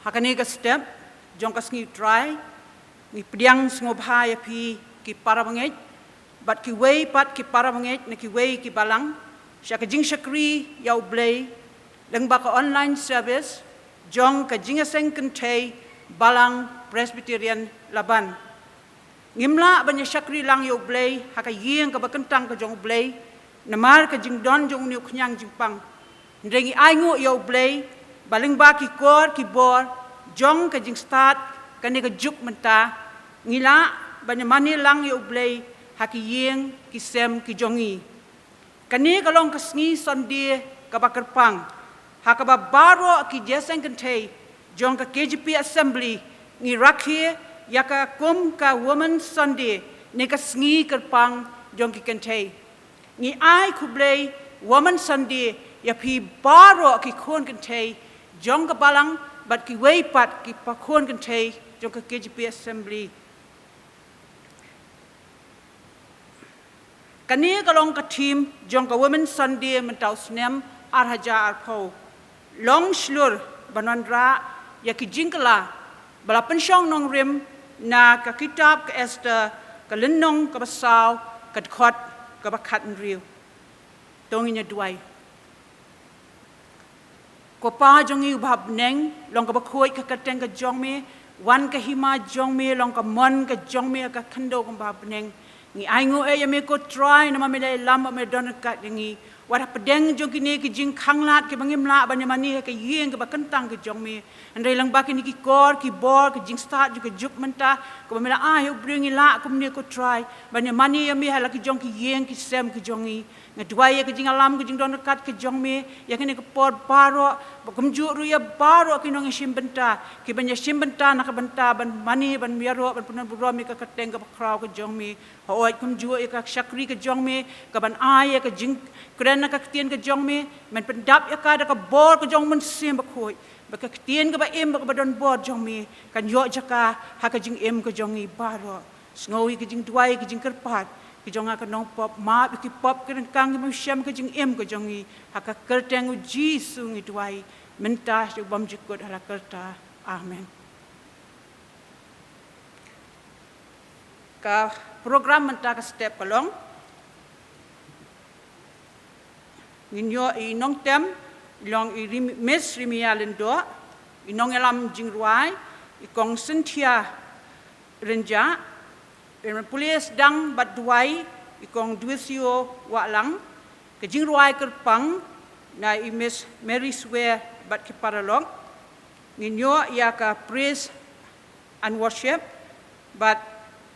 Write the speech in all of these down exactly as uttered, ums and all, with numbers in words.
Ha kane ka step jong ka sngi U Trai, ngi pdiang sngewbha ïa phi ki para bangeit bad kiwei pat ki para bangeit na kiwei ki balang sha ka jingshakri ïa U Blei lyngba ka online service jong ka jingïaseng kynthei Balang Presbyterian Laban. Ngim lah ban ïa shakri lang ïa U Blei ha ka ïing kaba kyntang ka jong U Blei namar ka jingdon jong une u khñiang jingpang. Hynrei ngi ainguh ïa U Blei ba lyngba ki kor ki bor jong ka jingstad kane ka juk mynta, ngi lah ban ïa mane lang ïa U Blei ha ki ïing ki sem ki jong ngi. Kane ka long ka sngi Sunday kaba kyrpang ha kaba baroh ki jingïaseng kynthei jong ka K J P Assembly ngi rakhe ïa ka kum ka Women Sunday ne ka sngi kyrpang jong ki kynthei. Ngi ai khublei Women Sunday ïa phi baroh ki khun kynthei jong ka balang bad kiwei pat ki pa khun kynthei jong ka K J P Assembly. Kane ka long ka theme jong ka Women Sunday mynta u snem ar hajar arphew. Long shlur ban wanrah ïa ki jingkylla ba la pynshong nongrim na ka kitab ka Esther ka lynnong kaba saw ka dkhot kaba khathynriew. To ngin ïa duwai. Ko Pa jong ngi uba ha bneng, long kaba khuid ka kyrteng ka jong me, wan ka hima jong me, long ka mon ka jong me ha ka khyndew kumba ha bneng. Ngi ainguh eh ïa me ko Trai namar me la ïalam bad me don ryngkat ïa ngi. Wat hapdeng jong kine ki jingkhanglad kiba ngim lah ban ïa mane ha ka ïing kaba kyntang ka jong me. Hynrei lyngba kine ki kor ki bor ki jingstad jong ka juk mynta kaba me la ai ha u briew ngi lah kumne ko Trai ban ïa mane ïa me ha la ki jong ki ïing ki sem ki jong ngi. Nga duwai ïa ka jingïalam ka jingdon ryngkat ka jong me ïa kane ka por baroh, bad kumjuh ruh ïa baroh ki nongïashim bynta kiban ïashim bynta na ka bynta ban mane ban ïaroh ban pynburom ïa ka kyrteng kaba khraw ka jong me. Hooid kumjuh ïa ka shakri ka jong me kaban ai ïa ka jingkren na ka ktien ka jong me, men pyndap ïa ka da ka bor ka jong u Mynsiem Bakhuid, ba ka ktien kaba im bad kaba don bor jong me kan ïoh jaka ha ka jingim ka jong ngi baroh. Sngew ïa ka jingduwai ka jingkyrpad ka jong nga ka nongpop, map ïa ki pop ki ryngkang ki bym shem ka jingim ka jong ngi. Ha ka kyrteng u Jisu ngi duwai mynta sha u bymjukut ha la karta. Amen. Ka program mynta ka step ka long ngin ïoh i nongtem, i long i Rim-, Miss Rimia Lyngdoh, i nongïalam jingrwai i Kong Cynthia Rynjah, i nongpule sdang bad duwai i Kong Duisio Wahlang, ka jingrwai kyrpang na i Miss Mary Swer bad ki paralok. Ngin ïoh ïa ka praise and worship bad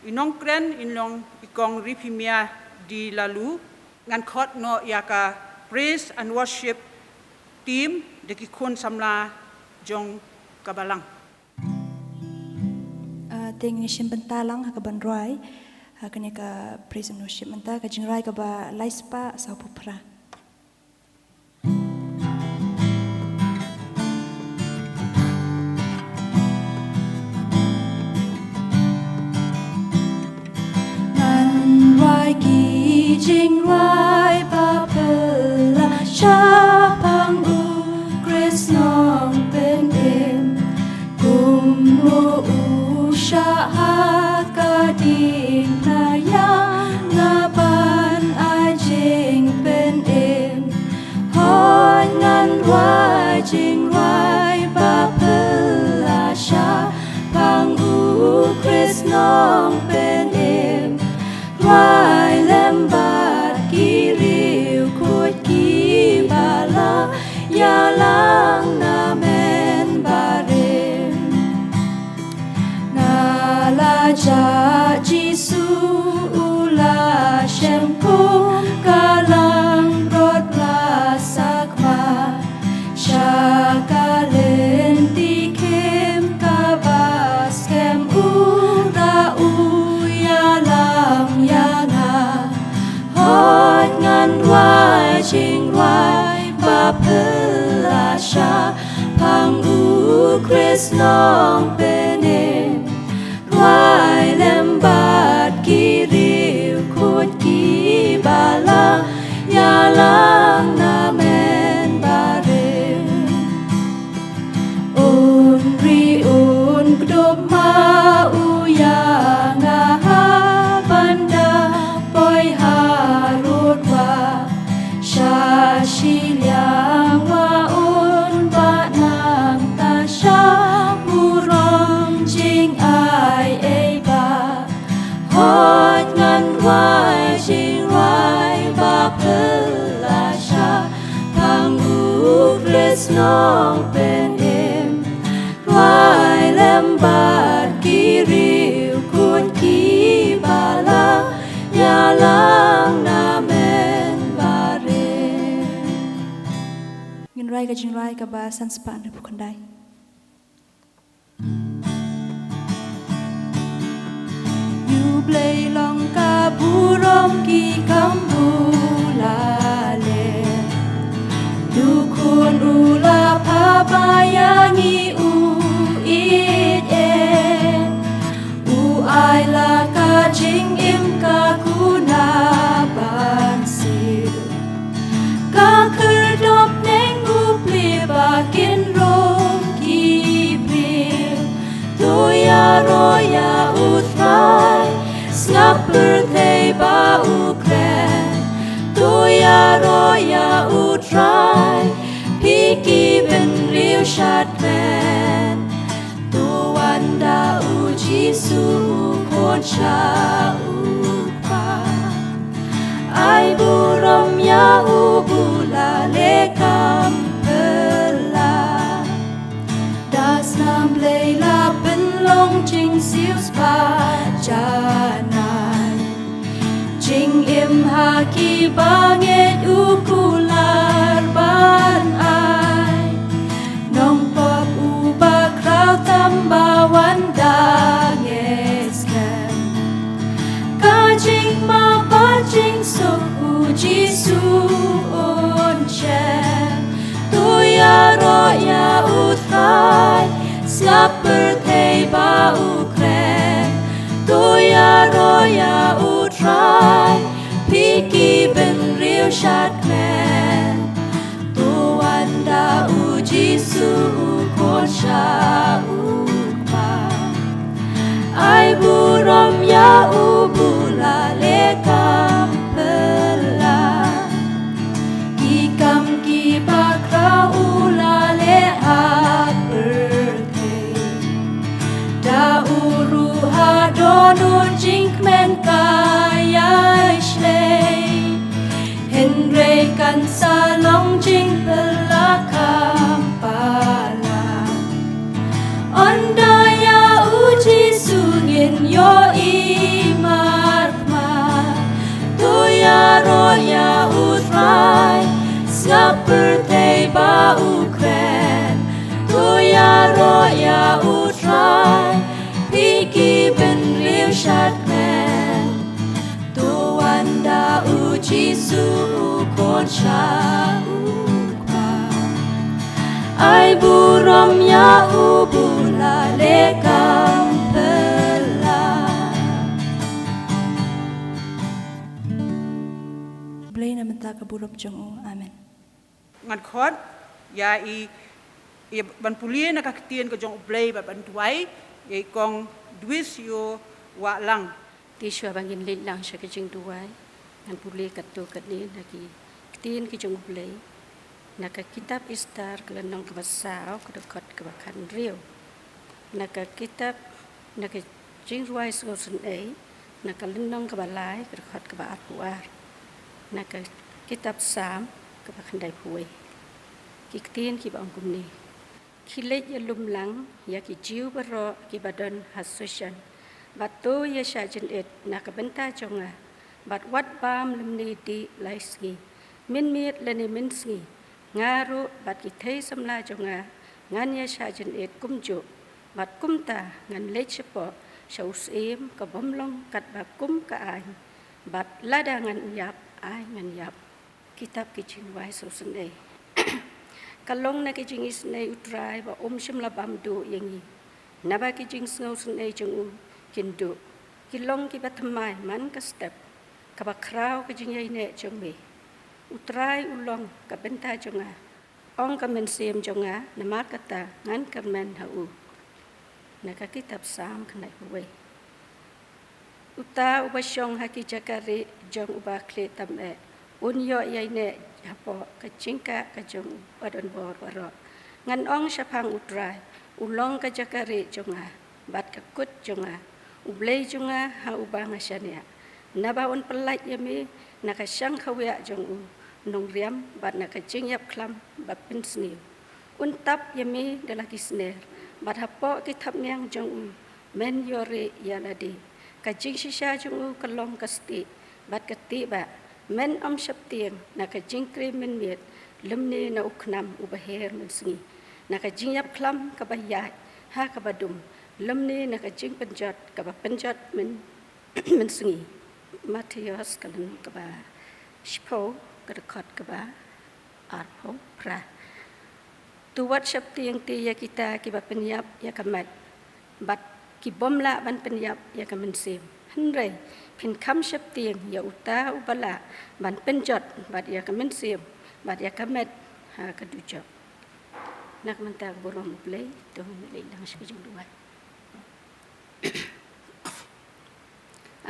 i nongkren in long i Kong Riphimia D Laloo. Ngan khot noh ïa ka praise and worship team da ki khun samla jong ka balang. Ah, te ngin shim bynta lang ha kaban rwai ha kane ka praise and worship mynta, ka jingrwai kaba lai spah saw phew phra. Ngan rwai ki jingrwai ba phylla shaphang U Khrist Nongpynim. Kumno u shah ha ka diengphna ïa nga ban ai jingpynim. Hooid ngan rwai jingrwai ba phylla shaphang U Khrist Nongpynim. Rwai lem bad ki riewkhuid kiba la ïalang na men barim. Nga la jah Jisu u la shem kum ka langbrot la sakma. Sha ka lynti khim kaba skhem u da u ïalam ïa nga. Hooid ngan rwai jingrwai ba phylla shaphang U Khrist Nongpynim. Rwai lem bad ki riewkhuid kiba la ïalang na men barim. Un ri Shnong Penim, Rwai lem bad ki riew khun kiba la ïalang na mynbarim. Ngin rwai ka jingrwai kaba san spah hynriewphew khyndai. U Blei long ka burom ki kam u la leh. U Khun u la phah ba ïa ngi u ïeit eh. U ai la ka jingim ka kuna ban siew. Ka khyrdop neng u plie ba kin rung ki briew. To ïaroh ïa U Trai, sngap pyrthei ba u kren. To ïaroh ïa U Trai, phi ki bynriew shadkmen. To wan da U Jisu u khun sha u Kpa. Ai burom ïa u ba u la leh kam phylla. Da snam Blei la pynlong jingsiewspah janai. Jingim ha ki bangeit u kular ban ai. Nongpop uba khraw tam ba wan da ngeit skhem. Ka jingmap bad jingsuk U Jisu un shem. To ïaroh ïa U Trai, sngap pyrthei ba u kren. To ïaroh ïa U Trai, phi ki bynriew shadkmen. To wan da U Jisu u khun sha u Kpa. Ai burom ïa u ba u la leh kam phylla. Ki kam kiba khraw u la leh ha pyrthei. Da u ruh ha don u jingkmen ka ïai shlei. Hynrei kan sa long jingphylla kham palat. Ynda ïa U Jisu ngin ïohi markhmat. To ïaroh ïa U Trai, sngap pyrthei ba u kren. To ïaroh ïa U Trai, phi ki bynriew shadkmen. To wan da U Jisu u khun sha u Kpa. Ai burom ïa u ba u la leh kam phylla. Blei na mynta ka burom jong u. Amen. Ngan khot ïa i, i ban pule na ka ktien ka jong U Blei bad ban duwai ïa i Kong Dwisio Wahlang. Te shuwa ba ngin leit lang sha ka jingduwai, ngan pule katto katne na ki ktien ki jong U Blei na ka kitab Esther ka lynnong kaba saw ka dkhot kaba khathynriew. Na ka kitab, na ka jingrwai sngewsynei na ka lynnong kaba lai ka dkhot kaba arphew ar. Na ka kitab Salm kaba khyndaiphew wei. Ki ktien kiba ong kumne. Khie leit ïalum lang ïa ki Jiw baroh kiba don ha Sushan. Bad to ïa shah jynit na ka bynta jong nga. Bad wat bam lymne dih lai sngi. Mynmiet lane mynsngi. Nga ruh bad ki thei samla jong nga ngan ïa shah jynit kumjuh. Bad kumta ngan leit shapoh sha u syiem ka bym long katba kum ka aiñ. Bad lada ngan ïap, ai ngan ïap. Kitab ki jingrwai sngewsynei. Ka long na ki jingisynei U Trai ba um shym la bam duh ïa ngi. Naba ki jingsngewsynei jong u kin duh. Ki long kiba thymmai man ka step. Kaba khraw ka jingïaineh jong me. U Trai u long ka bynta jong nga. Ong ka mynsiem jong nga, namar kata ngan kyrmen ha u. Na ka kitab Salm khyndai phew wei. Uta uba shong ha ki jaka rieh jong uba khlieh tam eh, un ïoh ïaineh hapoh ka jingkah ka jong u badonbor baroh. Ngan ong shaphang U Trai, u long ka jaka rieh jong nga bad ka kut jong nga, U Blei jong nga ha uba nga shaniah. Naba un pyllait ïa me na ka shangkhawiah jong u nongriam bad na ka jingïapkhlam ba pynsniew. Un tap ïa me da la ki sner, bad hapoh ki thapniang jong u men ïoh rieh ïa lade. Ka jingshisha jong u ka long ka stieh bad ka tieh bah. Men ym sheptieng na ka jingkren mynmiet, lymne na u khnam uba her mynsngi, na ka jingïap khlam kaba ïaid ha kaba dum, lymne na ka jingpynjot kaba pynjot myn mynsngi. Mathaios ka lynnong kaba shiphew, ka dkhot kaba arphew phra. To wat sheptieng te ïa kita kiba pynïap ïa ka met bad ki bym lah ban pynïap ïa ka mynsiem. Hynrei phin kham sheptieng ïa uta uba lah ban pynjot bad ïa ka mynsiem bad ïa ka met ha ka dujok. Na ka bynta ka burom U Blei, to ngin ïa leit lang sha ka jingduwai.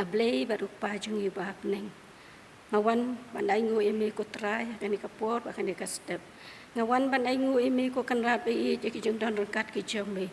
A Blei bad U Kpa jong ngi uba ha bneng, nga wan ban ainguh ïa me ko Trai ha kane ka por bad kane ka step. Nga wan ban ainguh ïa me ko Kynrad ba ïeit ïa ki jingdon ryngkat ki jong me,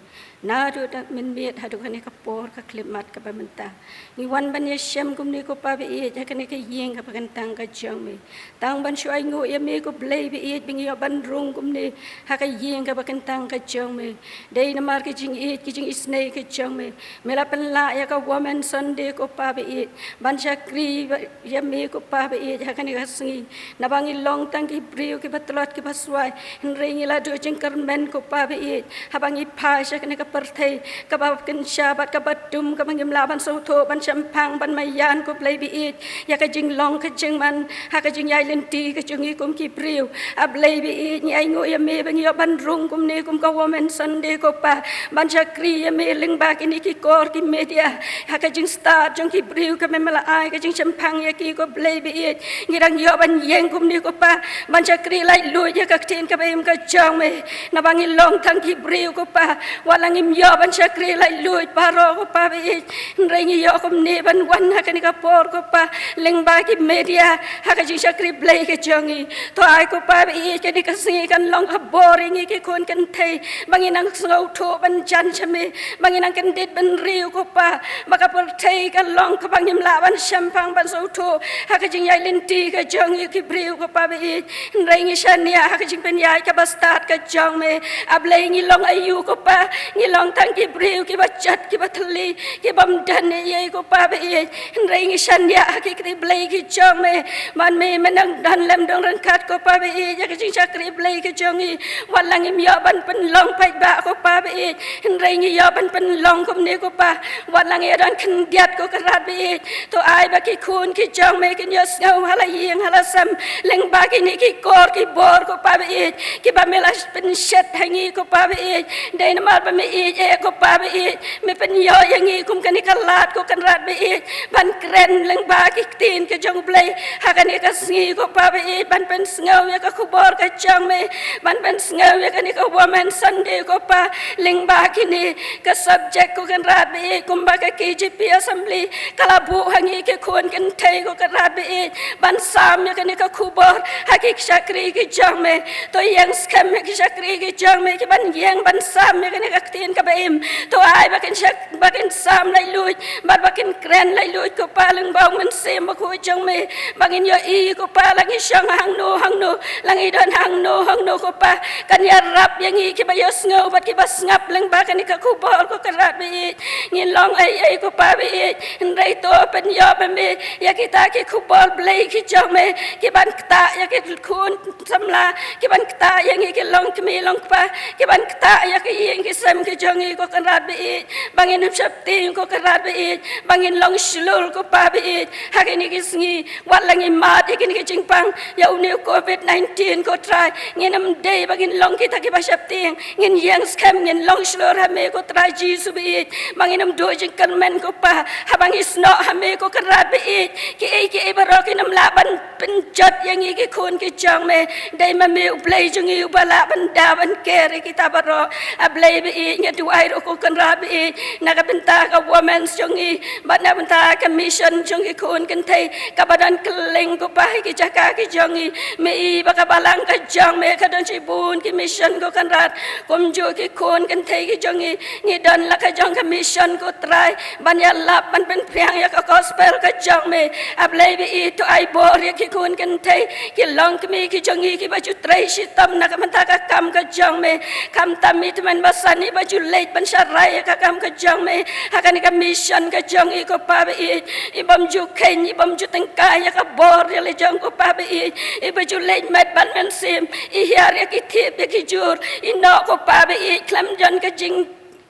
naduh da mynmiet haduh kane ka por ka khyllipmat kaba mynta. Ngi wan ban ïashem kumne ko Pa ba ïeit ha kane ka ïing kaba kyntang ka jong me, tang ban shu ainguh ïa me ko Blei ba ïeit ba ngi ïoh ban rung kumne ha ka ïing kaba kyntang ka jong me. Dei namar ka jingïeit, ka jingisynei ka jong me, me la pynlah ïa ka Women Sunday ko Pa ba ïeit, ban shakri ïa me ko Pa ba ïeit ha kane ka sngi. Naba ngi long tang ki briew kiba tlot kiba swai, hynrei ngi la duh jingkyrmen ko Pa ba ïeit, haba ngi phai sha kane ka pyrthei kaba kynsha bad kaba dum, kaba ngim lah ban sngewthuh ban shemphang ban maïan ko Blei ba ïeit ïa ka jinglong ka jingman ha ka jingïaid lynti ka jong ngi kum ki briew. A Blei ba ïeit, ngi ainguh ïa me ba ngi ïoh ban rung kumne kum ka Women Sunday ko Pa, ban shakri ïa me lyngba kine ki kor ki media, ha ka jingstad jong ki briew kaba me la ai ka jingshemphang ïa ki ko Blei ba ïeit. Ngi dang ïoh ban ïeng kumne ko Pa, ban shakri laitluid ïa ka ktien kaba im ka jong me. Naba ngi long tang ki briew ko Pa, wat la ngim ïoh ban shakri laitluid baroh ko Pa ba ïeit, hynrei ngi ïoh kumne ban wan ha kane ka por ko Pa, lyngba ki media, ha ka jingshakri Blei ka jong ngi. To ai ko Pa ba ïeit, kane ka sngi kan long ka bor ïa ngi ki khun kynthei, ba ngin nang sngewthuh ban jan sha me, ba ngin nang kyndit bynriew ko Pa, ba ka pyrthei ka long kaba ngim lah ban shemphang ban sngewthuh ha ka jingïaid lynti ka jong ngi ki briew ko Pa ba ïeit. Hynrei ngi shaniah ha ka jingpynïaid kaba stad ka jong me. A Blei, ngi long aïu ko Pa, ngi long tang ki briew kiba jot kiba thylli, ki bym don ei ei ko Pa ba ïeit. Hynrei ngi shaniah ha ki kti Blei ki jong me, ban me, me nang don lem dong ryngkat ko Pa ba ïeit ïa ka jingshakri Blei ka jong ngi. Wat la ngim ïoh ban pynlong paidbah ko Pa ba ïeit, hynrei ngi ïoh ban pynlong kumne ko Pa, wat la ngi don khyndiat ko Kynrad ba ïeit. To ai ba ki khun ki jong me kin ïohsngew ha la ïing ha la sem, lyngba kine ki kor ki bor ko Pa ba ïeit, kiba me la pynshet ha ngi ko Pa ba ïeit. Dei namar ba me ïeit eh ko Pa ba ïeit, me pynïoh ïa ngi kum kane ka lad ko Kynrad ba ïeit, ban kren lyngba ki ktien ka jong U Blei ha kane ka sngi ko Pa ba ïeit, ban pynsngew ïa ka khubor ka jong me, ban pynsngew ïa kane ka Women Sunday ko Pa, lyngba kine ka subject ko Kynrad ba ïeit, kumba ka K J P Assembly ka la buh ha ngi ki khun kynthei ko Kynrad ba ïeit, ban sam ïa kane ka khubor ha ki shakri ki jong me. To ïeng skhem ïa ki shakri ki jong me, ki ban ïeng ban sam ïa kane ka ktien kaba im. To ai ba kin shak, ba kin sam laitluid, bad ba kin kren laitluid ko Pa, lyngba U Mynsiem Bakhuid jong me, ba ngin ïohi ko Pa, la ngi shong hangno hangno, la ngi don hangno hangno ko Pa, kan ïarap ïa ngi kiba ïohsngew bad kiba sngap lyngba kane ka khubor ko Kynrad ba ïeit. Ngin long ei ei ko Pa ba ïeit, hynrei to pynïoh ma me ïa kita ki khubor Blei ki jong me, ki ban ktah ïa ki khun samla, ki ban ktah ïa ngi ki longkmie longkpa, ki ban ktah ïa ki ïing ki sem ki jong ngi ko Kynrad ba ïeit, ba ngin ym sheptieng ko Kynrad ba ïeit, ba ngin long shlur ko Pa ba ïeit ha kine ki sngi. Wat la ngi mad ïa kine ki jingpang ïa une u Covid nineteen ko Trai, ngin ym dei ba ngin long kita kiba sheptieng, ngin ïeng skhem, ngin long shlur ha me ko Trai Jisu ba ïeit, ba ngin ym duh jingkyrmen ko Pa, haba ngi snoh ha me ko Kynrad ba ïeit, kiei kiei baroh kin ym lah ban pynjot ïa ngi ki khun ki jong me. Dei ma me U Blei jong ngi uba lah ban da ban ker ïa kita baroh. A Blei ba ïeit, nga duwai ruh ko Kynrad ba ïeit, na ka bynta ka women jong ngi, bad na ka bynta ka mission jong ki khun kynthei kaba don kylleng ko Pa ha ki jaka ki jong ngi. Me i ba ka balang ka jong me ka don shibun ki mission ko Kynrad, kumjuh ki khun kynthei ki jong ngi. Ngi don la ka jong ka mission ko Trai, ban ïalap ban pynphriang ïa ka gospel ka jong me. A Blei ba ïeit, to ai bor ïa ki khun kynthei, ki longkmie ki jong ngi kiba ju trei shitom na ka bynta ka kam ka jong me. Khamtam i tymmen basan iba ju leit ban sharai ïa ka kam ka jong me ha kane ka mission ka jong i, ko Pa ba ïeit. Ibym ju kheiñ, ibym ju tyngkai ïa ka bor ïa la jong, ko Pa ba ïeit. Iba ju leit met bad mynsiem, i hiar ïa ki tip ïa ki jur, i noh, ko Pa ba ïeit, khlem don ka jing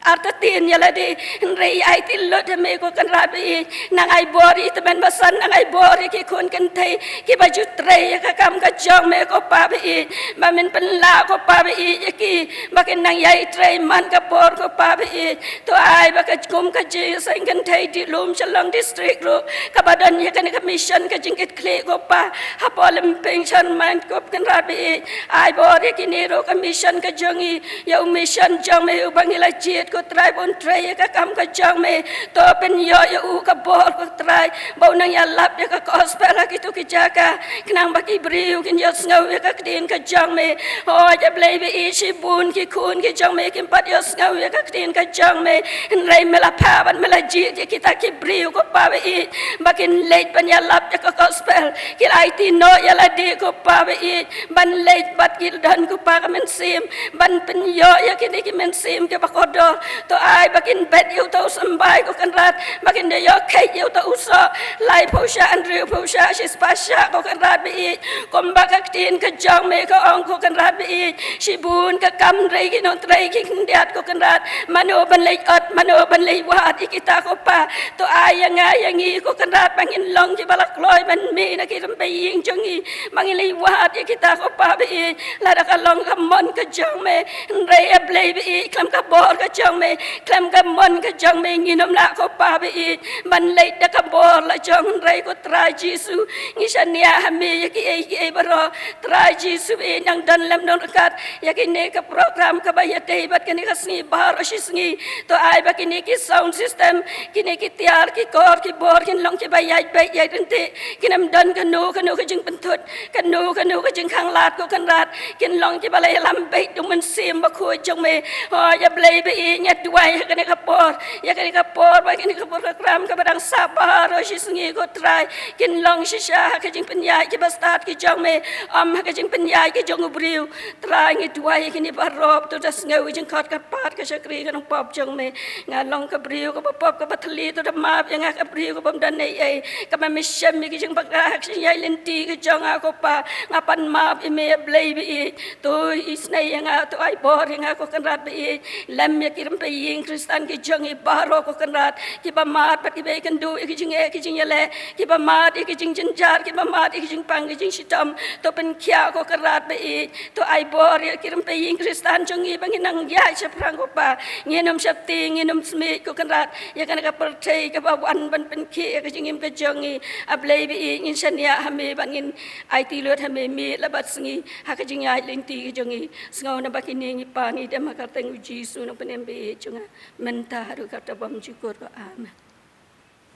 artatien ïa lade. Hynrei i aiti lut ha me, ko Kynrad ba ïeit, nang ai bor ïa i tymmen basan, nang ai bor ïa ki khun kynthei kiba ju trei ïa ka kam ka jong me, ko Pa ba ïeit, ba men pynlah, ko Pa ba ïeit, ïa ki ba kin nang ïai trei man ka bor, ko Pa ba ïeit. To ai ba ka kum ka jingïaseng kynthei dih lum sha Long District ruh kaba don ïa kane ka mission ka jingkitkhlieh, ko Pa, hapoh Lympung Sharman, ko Kynrad ba ïeit. Ai bor ïa kine ruh, ka mission ka jong i, ïa u mission jong me uba ngi la jied, ko Trai, ba un trei ïa ka kam ka jong me. To pynïoh ïa u ka bor, ko Trai, ba un nang ïalap ïa ka gospel ha kito ki jaka, khnang ba ki briew kin ïohsngew ïa ka ktien ka jong me. Hooid, A Blei ba ïeit, shibun ki khun ki jong me kim pat ïohsngew ïa ka ktien ka jong me. Hynrei me la phah bad me la jied ïa kita ki briew, ko Pa ba ïeit, ba kin leit ban ïalap ïa ka gospel. Ki la aiti noh ïa lade, ko Pa ba ïeit, ban leit bad ki don, ko Pa, ka mynsiem ban pynïoh ïa kine ki mynsiem kiba kordor. To ai ba kin bet ïa uto u symbai, ko Kynrad, ba kin da ïoh kheit ïa uto u soh laiphew shah, hynriewphew shah, shispah shah, ko Kynrad ba ïeit. Kumba ka ktien ka jong me ka ong, ko Kynrad ba ïeit, shibun ka kam hynrei ki nongtrei ki khyndiat, ko Kynrad. Mano ban leit ot, mano ban leit wad ïa kita, ko Pa? To ai ïa nga ïa ngi, ko Kynrad, ba ngin long kiba la kloi ban mih na ki rympei ïing jong ngi, ba ngin leit wad ïa kita, ko Pa ba ïeit. Lada ka long ka mon ka jong me, hynrei A Blei ba ïeit, khlem ka bor ka jong me, khlem ka mon ka jong me, ngin ym lah, ko Pa ba ïeit, ban leit da ka bor la jong. Hynrei, ko Trai Jisu, ngi shaniah ha me ïa kiei kiei baroh. Trai Jisu ba ïeit, nang don lem nang ryngkat ïa kine ka program kaba ïadei bad kane ka sngi baroh shi sngi. To ai ba kine ki sound system, kine ki tiar, ki kor, ki bor kin long kiba ïaid beit ïaid ryntih, kin ym don kano kano ka jingpynthut, kano kano ka jingkhanglad, ko Kynrad. Kin long kiba la ïalam beit da u Mynsiem Bakhuid jong me. Hooid, A Blei ba ïeit, nga duwai ha kane ka por, ïa kane ka por, ba kane ka por ka program kaba dang sah baroh shi sngi, ko Trai, kin long shisha ha ka jingpynïaid kiba stad ki jong me, ym ha ka jingpynïaid ki jong u briew. Trai, ngi duwai ïa kine baroh, to da sngew ïa ka jingkhot ka pat ka shakri ka nongpop jong me. Nga long ka briew kaba pop kaba thylli, to da map ïa nga ka briew kabym don ei ei, kaba ym shem ïa ki jingbakla ha ka jingïaid lynti ka jong nga, ko Pa. Nga pan map ïa me, A Blei ba ïeit. To isynei ïa nga, to ai bor ïa nga, ko Kynrad ba ïeit. Lem ïa ki rympei ïing Khristan ki jong ngi baroh, ko Kynrad, kiba mad bad kiba ïakynduh ïa ki jingeh ki jingïaleh, kiba mad ïa ki jingjynjar, kiba mad ïa ki jingpang ki jingshitom. To pynkhiah, ko Kynrad ba ïeit. To ai bor ïa ki rympei ïing Khristan jong ngi ba ngin nang ïaid shaphrang, ko Pa. Ngin ym sheptieng, ngin ym smiej, ko Kynrad, ïa kane ka pyrthei kaba wan ban pynkhih ïa ka jingim ka jong ngi. A Blei ba ïeit, ngin shaniah ha me ba ngin aiti lut ha me miet la bad sngi ha ka jingïaid lynti ka jong ngi. Sngewbha ba kine ngi pan, ngi dem ha ka kyrteng u Jisu, Nongpynim ba ïeit jong nga. Mynta haduh katta bymjukut ko. Amen.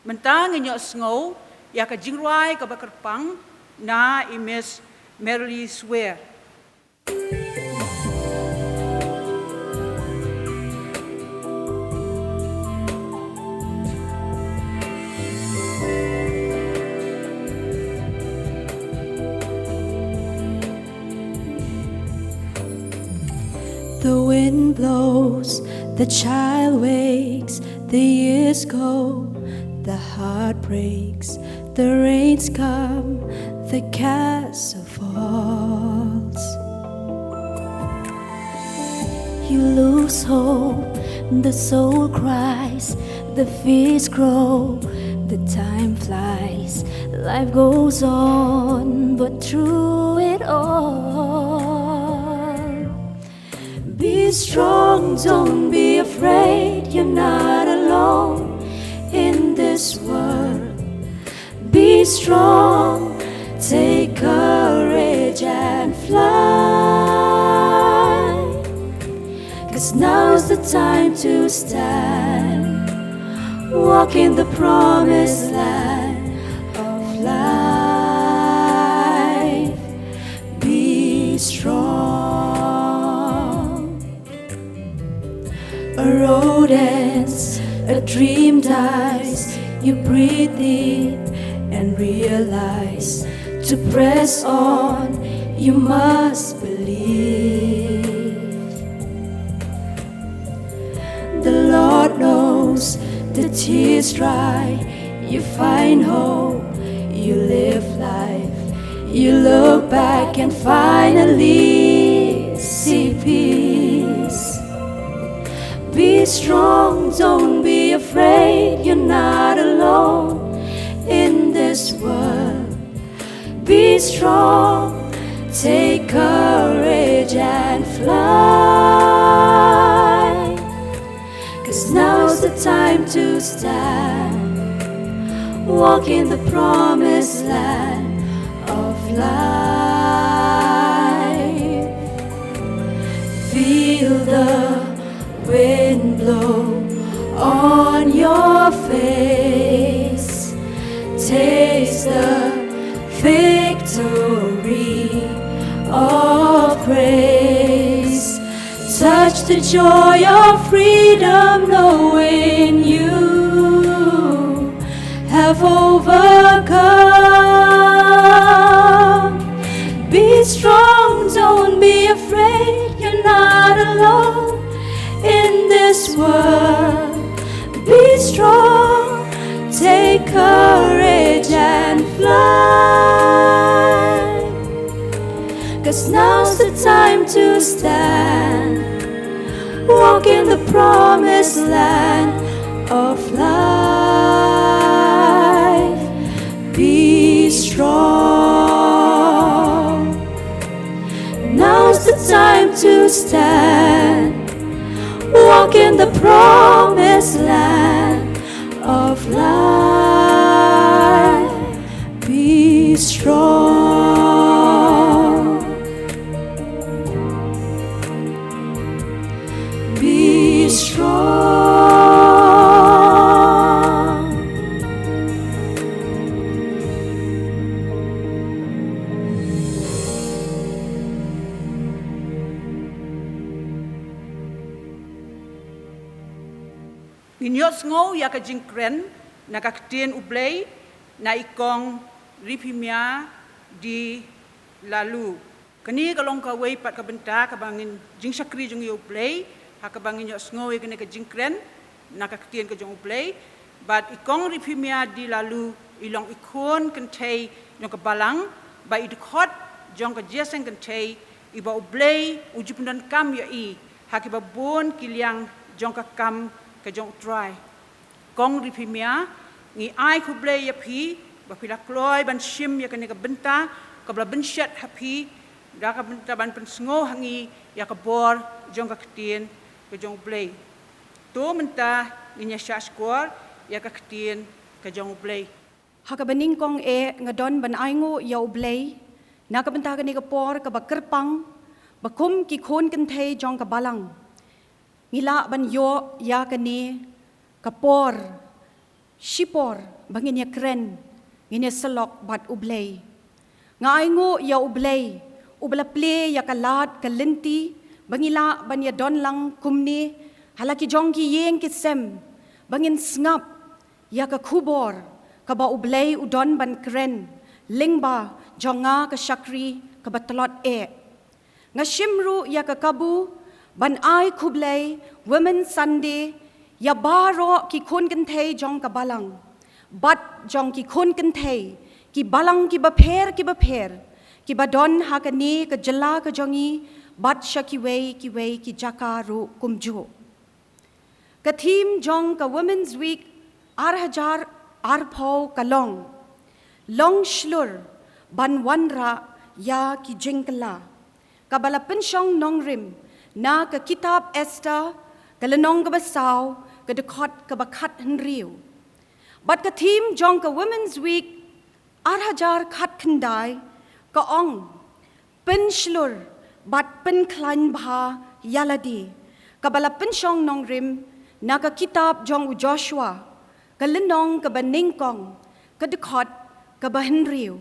Mynta ngin ïohsngew ïa ka jingrwai kaba kyrpang na i Miss Merrily Swear. The wind blows, the child wakes, the years go, the heart breaks, the rains come, the castle falls. You lose hope, the soul cries, the fears grow, the time flies, life goes on, but through it all, be strong, don't be afraid, you're not alone in this world. Be strong, take courage and fly. 'Cause now's the time to stand. Walk in the promised land of life. Be strong. A road ends, a dream dies. You breathe deep and realize to press on, you must believe. The Lord knows the tears dry. You find hope, you live life. You look back and finally see peace. Be strong, don't be afraid, you're not alone in this world. Be strong, take courage and fly. 'Cause now's the time to stand. Walk in the promised land of life. Feel the wind blow on your face. Taste the victory of grace. Touch the joy of freedom, knowing you have overcome. Be strong, don't be afraid, you're not alone in this world. Be strong, take courage and fly. 'Cause now's the time to stand. Walk in the promised land of life. Be strong. Now's the time to stand. Walk in the promised land of life. Be strong. Be strong. Ngin ïohsngew ïa ka jingkren na ka ktien U Blei na i Kong Riphemia D. Laloo. Kane ka long kawei pat ka bynta kaba ngin jingshakri jong ïa U Blei ha kaba ngin ïohsngew ïa kane ka jingkren na ka ktien ka jong U Blei. Bad i Kong Riphemia D. Laloo i long i khun kynthei jong ka balang, ba i dkhot jong ka jingïaseng kynthei, iba U Blei u ju pyndonkam ïa i ha kiba bun ki liang jong ka kam ka jong U Trai. Kong Riphemia, ngi ai khublei ïa phi ba phi la kloi ban shim ïa kane ka bynta kaba la bynshet ha phi, da ka bynta ban pynsngew ha ngi ïa ka bor jong ka ktien ka jong U Blei. To mynta ngin ïa shah shkor ïa ka ktien ka jong U Blei. Ha kaba nyngkong eh nga don ban ainguh ïa U Blei na ka bynta kane ka por kaba kyrpang, ba kum ki khun kynthei jong ka balang ngi lah ban ïoh ïa kane ka por, shipor ba ngin ïa kren, ngin ïa syllok bad U Blei. Nga ainguh ïa U Blei uba la plie ïa ka lad ka lynti ba ngi lah ban ïa don lang kumne ha la ki jong ki ïing ki sem, ba ngin sngap ïa ka khubor kaba U Blei u don ban kren lyngba jong nga ka shakri kaba tlot eh. Nga shim ruh ïa ka kabu ban ai khublei Women's Sunday ïa baroh ki khun kynthei jong ka balang bad jong ki khun kynthei ki balang kiba pher kiba pher kiba don ha kane ka jylla ka jong ngi bad sha kiwei kiwei ki jaka ruh kumjuh. Ka theme jong ka Women's Week ar hajar arphew ka long, long shlur ban wanrah ïa ki jingkylla, kaba la pynshong nongrim na ka kitab Esther ka lynnong kaba saw ka dkhot kaba khathynriew. Bad ka theme jong ka Women's Week ar hajar khatkhyndai ka ong, pynshlur bad pynkhlaiñ bha ïa lade, kaba la pynshong nongrim na ka kitab jong u Joshua ka lynnong kaba nyngkong ka dkhot kaba hynriew.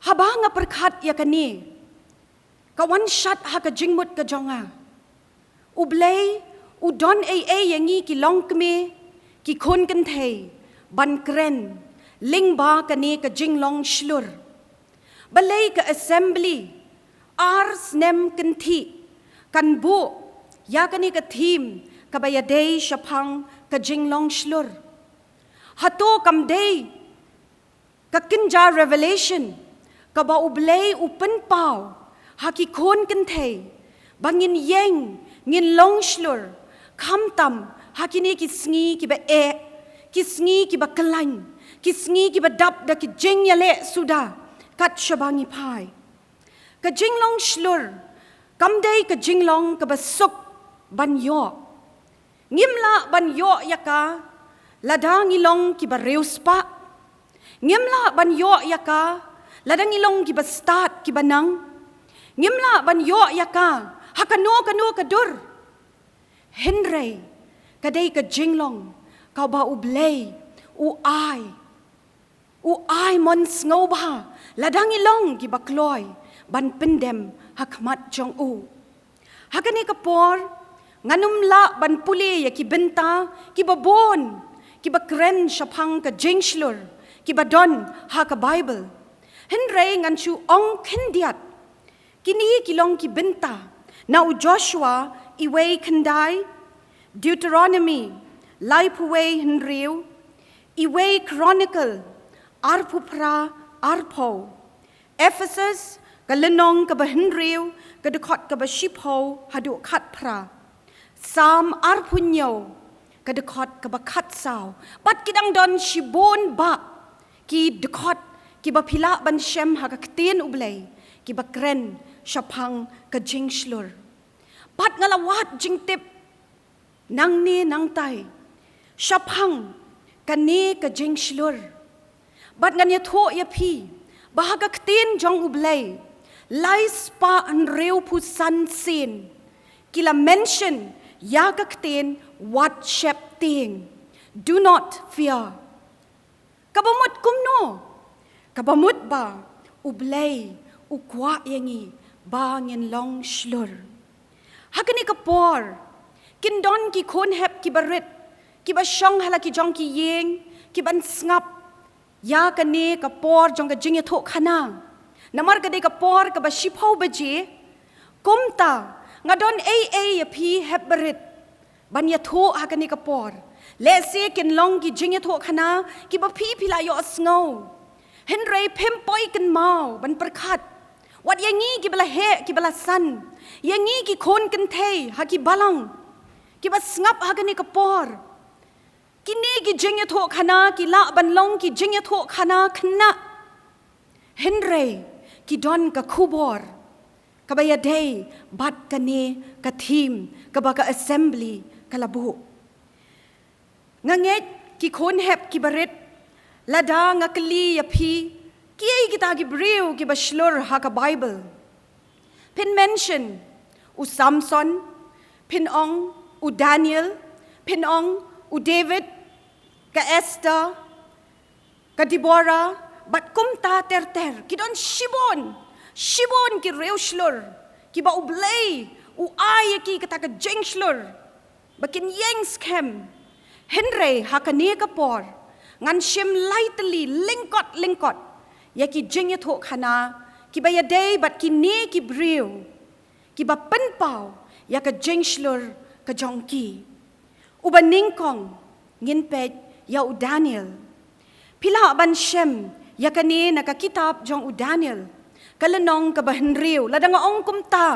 Haba nga pyrkhat ïa kane, ka wan shat ha ka jingmut ka jong nga. U Blei u don ei ei ïa ngi ki longkmie, ki khun kynthei ban kren lyngba kane ka jinglong shlur. Balei ka assembly ar snem kynthih kan buh ïa kane ka theme kaba ïadei shaphang ka jinglong shlur. Hato kam dei ka kynja revelation kaba U Blei u pynpaw ha ki khun kynthei ba ngin ïeng, ngin long shlur, khamtam ha kine ki sngi kiba eh, ki sngi kiba khlaiñ, ki sngi kiba dap da ki jingïaleh suda kat shaba ngi phai. Ka jinglong shlur kam dei ka jinglong kaba suk ban ïoh. Ngim lah ban ïoh ïa ka lada ngi long kiba riewspah. Ngim lah ban ïoh ïa ka lada ngi long kiba stad kiba nang. Ngim lah ban ïoh ïa ka ha kano kano ka dur. Hynrei ka dei ka jinglong kaba U Blei u ai, u ai mon sngewbha lada ngi long kiba kloi ban pyndem ha khmat jong u. Ha kane ka por ngan ym lah ban pule ïa ki bynta kiba bun kiba kren shaphang ka jingshlur kiba don ha ka Bible. Hynrei ngan shu ong khyndiat. Kine ki long ki bynta na u Joshua iwei khyndai, Deuteronomy laiphew wei hynriew, iwei Chronicle arphew phra arphew, Ephesus ka lynnong kaba hynriew ka dkhot kaba shiphew haduh khatphra, Salm arphew hynñiew ka dkhot kaba khatsaw, bad ki dang don shibun bah ki dkhot kiba phi lah ban shem ha ka ktien U Blei kiba kren shaphang ka jingshlur. Bad nga la wad jingtip nangne nangtai shaphang kane ka jingshlur. Bad ngan ïathuh ïa phi ba ha ka ktien jong U Blei lai spah hynriewphew san sien ki la mention ïa ka ktien wat sheptieng. Do not fear. Kaba mut kumno? Kaba mut ba U Blei u kwah ïa ngi ba ngin long shlur. Ha kane ka por kin don ki khun hep kiba rit kiba shong ha la ki jong ki ïing kiban sngap ïa kane ka por jong ka jingïathuhkhana. Namar ka dei ka por kaba shiphew baje. Kumta nga don ei ei ïa phi hep barit ban ïathuh ha kane ka por. Lehse kin long ki jingïathuhkhana kiba phi phi la ïohsngew. Hynrei phim poi kynmaw ban pyrkhat wat ïa ngi kiba la heh kiba la san, ïa ngi ki khun kynthei ha ki balang kiba sngap ha kane ka por. Kine ki jingïathuhkhana ki lah ban long ki jingïathuhkhana khynnah. Hynrei ki don ka khubor kaba ïadei bad kane ka theme kaba ka assembly ka la buh. Nga ngeit ki khun hep kiba rit, lada nga kylli ïa phi kiei kita ki briew kiba shlur ha ka Bible, phin mention u Samson, phin ong u Daniel, phin ong u David, ka Esther, ka Deborah, bad kumta ter ter. Ki don shibun, shibun ki riewshlur kiba U Blei u ai ïa ki kata ka jingshlur ba kin ïeng skhem. Hynrei ha kane ka por ngan shim lai tylli lyngkot lyngkot ïa ki jingïathuhkhana kiba ïadei bad kine ki briew kiba pynpaw ïa ka jingshlur ka jong ki. Uba nyngkong ngin peit ïa u Daniel. Phi lah ban shem ïa kane na ka kitab jong u Daniel, ka lynnong kaba hynriew. Lada nga ong kumta,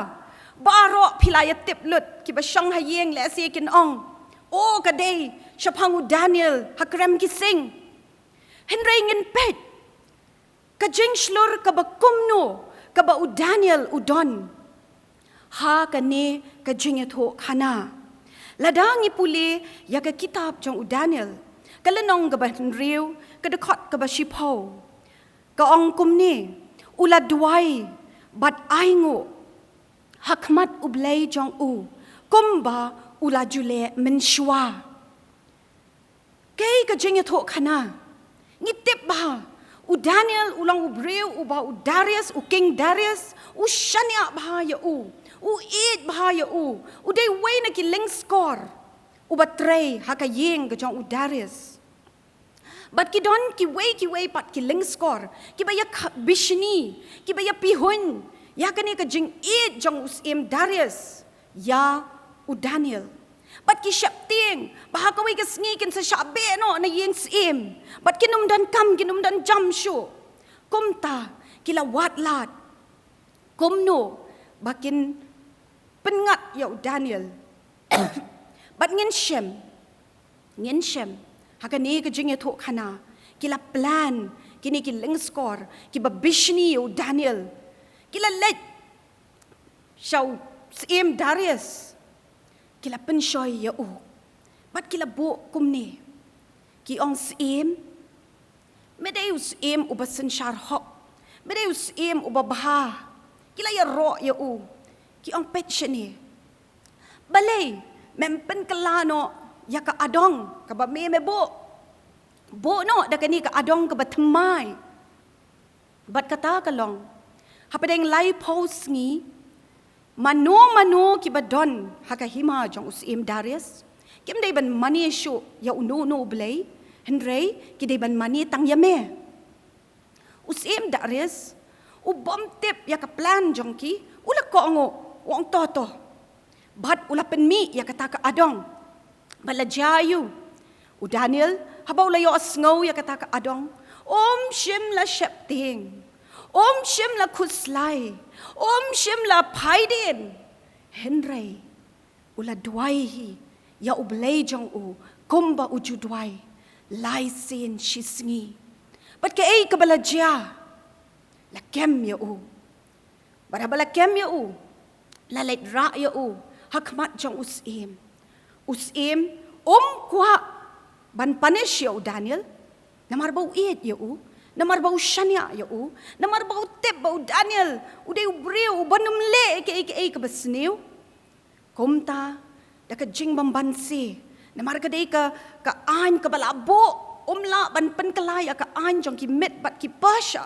baroh phi la ïa tip lut, kiba shong ha ïing lehse kin ong, o, ka dei shaphang u Daniel ha krem ki sing. Hynrei ngin peit ka jingshlur kaba kumno kaba u Daniel u don ha kane ka jingïathuhkhana. Lada ngi pule ïa ka kitab jong u Daniel, ka lynnong kaba hynriew, ka dkhot kaba shiphew, ka ong kumne: U la duwai bad ainguh ha khmat U Blei jong u kumba u la ju leh mynshuwa. Kaei ka jingïathuhkhana? Ngi tip bha, u Daniel u long u briew uba u Darius, u King Darius, u shaniah bha ïa u, u ïeit bha ïa u, u dei uwei na ki lyngskor uba trei ha ka ïing ka jong u Darius. Bad ki don kiwei kiwei pat ki lyngskor kiba ïa kha-, bishni, kiba ïa pihuiñ, ïa kane ka jingïeit jong u syiem Darius ïa u Daniel. Bad ki sheptieng ba ha kawei ka sngi kin sa shah beh noh na ïing syiem, bad kin ym don kam, kin ym don jam shuh. Kumta ki la wad lad kumno ba kin pynngat ïa u Daniel. Bad ngin shem, ngin shem ha kane ka jingïathuhkhana, ki la plan kine ki lyngskor kiba bishni ïa u Daniel. Ki la leit sha u syiem Darius, ki la pynshoi ïa u, bad ki la buh kumne. Ki ong, syiem, me dei u syiem uba synshar hok, me dei u syiem uba bha. Ki la ïaroh ïa u, ki ong, peit shane, balei mem pynkylla noh ïa ka adong kaba me me buh? Buh noh da kane ka adong kaba thymmai. Bad kata ka long, hapdeng laiphew sngi, mano mano kiba don ha ka hima jong u syiem Darius kim dei ban mane shuh ïa uno uno u blei, hynrei ki dei ban mane tang ïa me. U syiem Darius u bym tip ïa ka plan jong ki, u la kohnguh, u ong, to to. Bad u la pynmih ïa kata ka adong. Bad la jia aïu? U Daniel, haba u la ïohsngew ïa kata ka adong, um shym la sheptieng, um shym la khuslai, um shym la phaidien. Hynrei u la duwai hi ïa u Blei jong u, kumba u ju duwai lai sien shi sngi. Bad kaei kaba la jia? La kem ïa u. Bad haba la kem ïa u, la leit rah ïa u ha khmat jong u syiem. U syiem um kwah ban punish ïa u Daniel, namar ba u ïeit ïa u, namar ba u shaniah ïa u, namar ba u tip ba u Daniel u dei u briew uba nym leh kaei kaei kaba sniew. Kumta, da ka jingbymbanse, namar ka dei ka, ka aiñ kaba la buh, um lah ban pynkylla ïa ka aiñ jong ki Med bad ki Persia.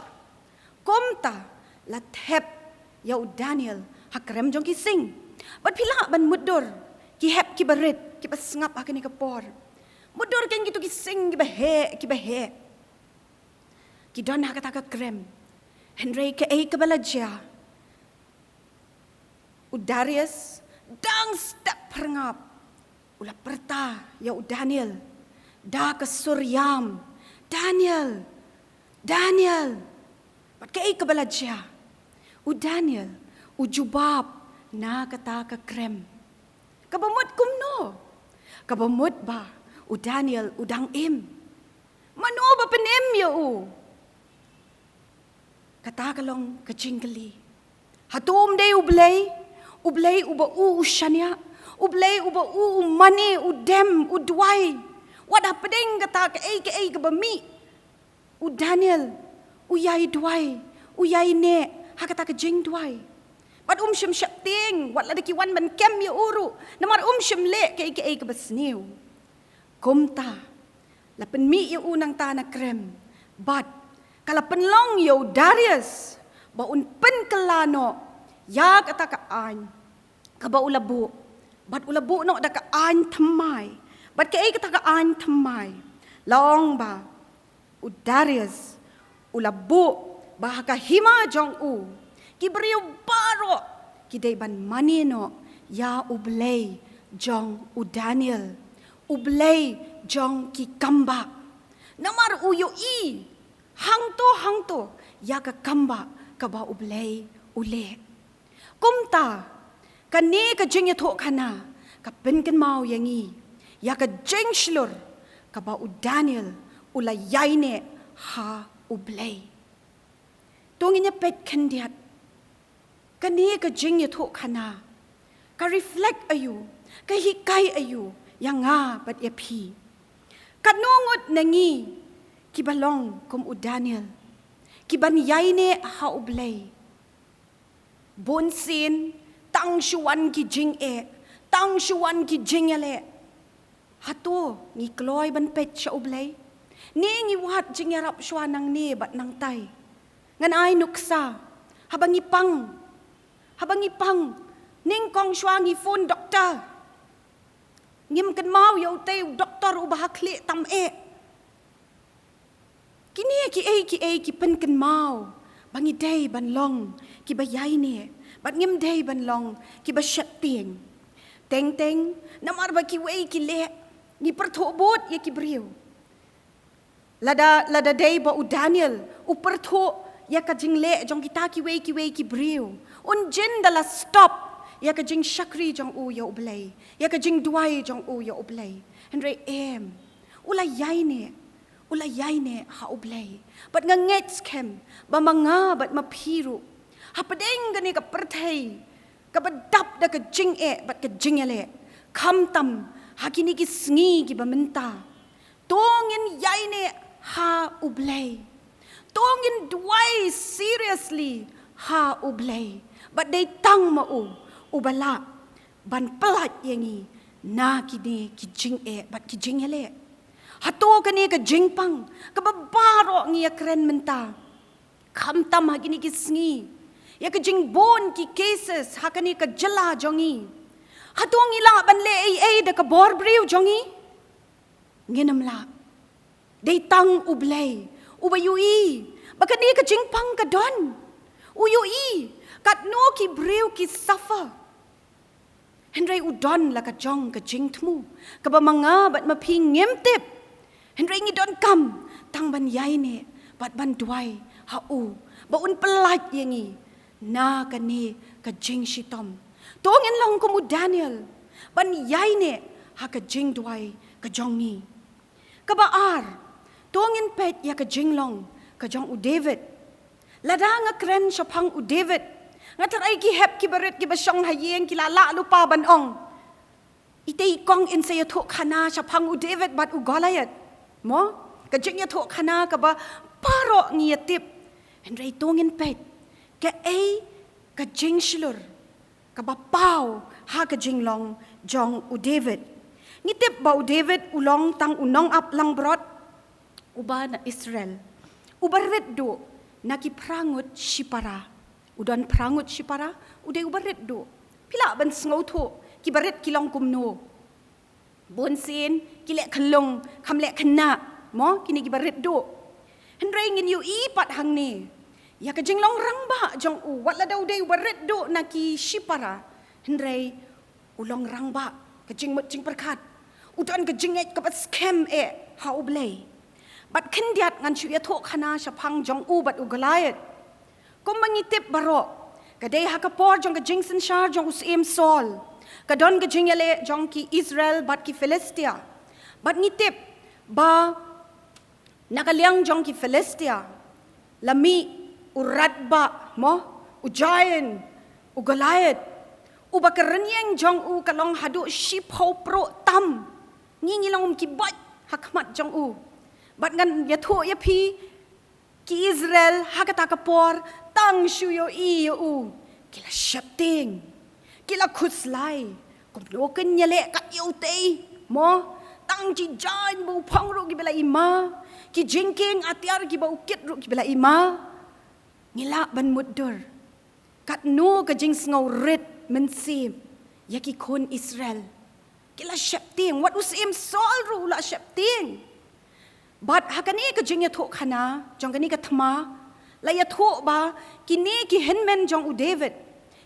Kumta, la thep ïa u Daniel ha krem jong ki sing. Bad phi lah ban mutdur ki hep kiba rit, kiba sngap ha kane ka por. Mutdur kein kito ki sing kiba heh, kiba heh. Ki don ha kata ka krem. Hynrei kaei kaba la jia? U Darius, dang step phyrngap, u la pyrta ïa u Daniel da ka sur ïam, Daniel, Daniel. Bad kaei kaba la jia? U Daniel u jubab na kata ka krem. Kaba mut kumno? Kaba mut ba u Daniel u dang im. Mano ba pynim ïa u? Kata ka long ka jingkylli. Hato um dei U Blei, U Blei uba u u shaniah, U Blei uba u u mane, u dem, u duwai? Wat hapdeng kata kaei kaei kaba mih, u Daniel u ïai duwai, u ïai neh ha kata ka jingduwai. Bad um shym sheptieng wat lada ki wan ban kem ïa u ruh, namar um shym leh kaei kaei kaba sniew. Kumta, la pynmih ïa u nangta na krem, bad ka la pynlong ïa u Darius ba un pynkylla noh ïa kata ka aiñ kaba u la buh, bad u la buh noh da ka aiñ thymmai. Bad kaei kata ka aiñ thymmai? La ong ba u Darius u la buh ba ha ka hima jong u, ki briew baroh ki dei ban mane noh ïa U Blei jong u Daniel, U Blei jong ki kambah. Namar u ïohi hangto hangto ïa ka kambah kaba U Blei u leh. Kumta, kane ka jingïathuhkhana ka pynkynmaw ïa ngi ïa ka jingshlur kaba u Daniel u la ïai neh ha U Blei. To ngin ïa peit khyndiat, kane ka jingïathuhkhana ka reflect aïu, ka hikai aïu ïa nga bad ïa phi? Katno ngut na ngi kiba long kum u Daniel, kiban ïai neh ha U Blei? Bun sien, tang shu wan ki jingeh, tang shu wan ki jingïaleh, hato ngi kloi ban peit sha U Blei? Ne ngi wad jingïarap shuwa nangne bad nangtai? Ngan ai nuksa, haba ngi pang, haba ngi pang, nyngkong shuwa ngi phone doktor. Ngim kynmaw ïa utei u doktor uba ha khlieh tam eh. Kine kiei kiei ki pynkynmaw ba ngi dei ban long kiba ïaineh, bad ngim dei ban long kiba sheptieng. Teng teng, namar ba kiwei ki leh, ngi pyrthuh bud ïa ki briew. Lada, lada dei ba u Daniel u pyrthuh ïa ka jingleh jong kita kiwei kiwei ki briew, un jin da la stop ïa ka jingshakri jong u ïa U Blei, ïa ka jingduwai jong u ïa U Blei. Hynrei em, u la ïaineh, u la ïaineh ha U Blei. Bad nga ngeit skhem ba ma nga bad ma phi ruh, hapdeng kane ka pyrthei kaba dap da ka jingeh bad ka jingïaleh, khamtam ha kine ki sngi kiba mynta, to ngin ïaineh ha U Blei. To ngin duwai seriously ha U Blei. Bad dei tang ma u uba lah ban pyllait ïa ngi na kine ki jingeh bad ki jingïaleh. Hato kane ka jingpang kaba baroh ngi ïakren mynta, khamtam ha kine ki sngi, ïa ka jingbun ki cases ha kane ka jylla jong ngi, hato ngi lah ban leh ei ei da ka bor briew jong ngi? Ngin ym lah. Dei tang U Blei uba ïohi ba kane ka jingpang ka don. U ïohi katno ki briew ki suffer. Hynrei u don la ka jong ka jingthmu kaba ma nga bad ma phi ngim tip. Hynrei ngi donkam tang ban ïaineh bad ban duwai ha u ba un pyllait ïa ngi na kane ka jingshitom. To ngin long kum u Daniel, ban ïaineh ha ka jingduwai ka jong ngi. Kaba ar, to ngin peit ïa ka jinglong ka jong u David. Lada nga kren shaphang u David, nga tharai ki hep ki barit kiba shong ha ïing ki la lah lypa ban ong, ite i kong in sa ïathuh khana shaphang u David bad u Goliath. Mo, ka jingïathuh khana kaba baroh ngi ïa tip. Hynrei to ngin peit kaei ka jingshlur kaba paw ha ka jinglong jong u David. Ngi tip ba u David u long tang u nongap langbrot uba na Israel, uba rit duh na ki phra ngut shipara. U don phra ngut shipara, u dei uba rit duh. Phi lah ban sngewthuh ki barit ki long kumno. Bun sien ki leh khyllung, kham leh khynnah, mo, kine ki barit duh. Hynrei ngin ïohi pat hangne ïa ka jinglong rangbah jong u, wat lada u dei uba rit duh na ki shipara, hynrei u long rangbah, ka jingmut jingpyrkhat. U don ka jingngeit kaba skhem eh ha U Blei. Bad khyndiat ngan shu ïathuh khana shaphang jong u bad u Goliath. Kumba ngi tip baroh, ka dei ha ka por jong ka jingsynshar jong u Syiem Saul, ka don ka jingïaleh jong ki Israel bad ki Philistia. Bad ngi tip ba na ka liang jong ki Philistia la mih u radbah, mo, u giant, u Goliath, uba ka rynïeng jong u ka long haduh shiphew pruh tam. Ngi ngi long um ki bait ha khmat jong u. Bad ngan ïathuh ïa phi, ki Israel ha kata ka por tang shu ïohi ïa u, ki la sheptieng, ki la khuslai. Kumno kin ïaleh kat ïa utei, mo? Tang ki jaiñ ba u phong ruh kiba la i ma, ki jingkieng atiar kiba u kit ruh kiba la i ma. Ngi lah ban mutdur katno ka jingsngew rit mynsiem ïa ki khun Israel. Ki la sheptieng, wat u Syiem Saul ruh u la sheptieng. Bad ha kane ka jingïathuh khana jong kane ka thma, la ïathuh ba kine ki hynmen jong u David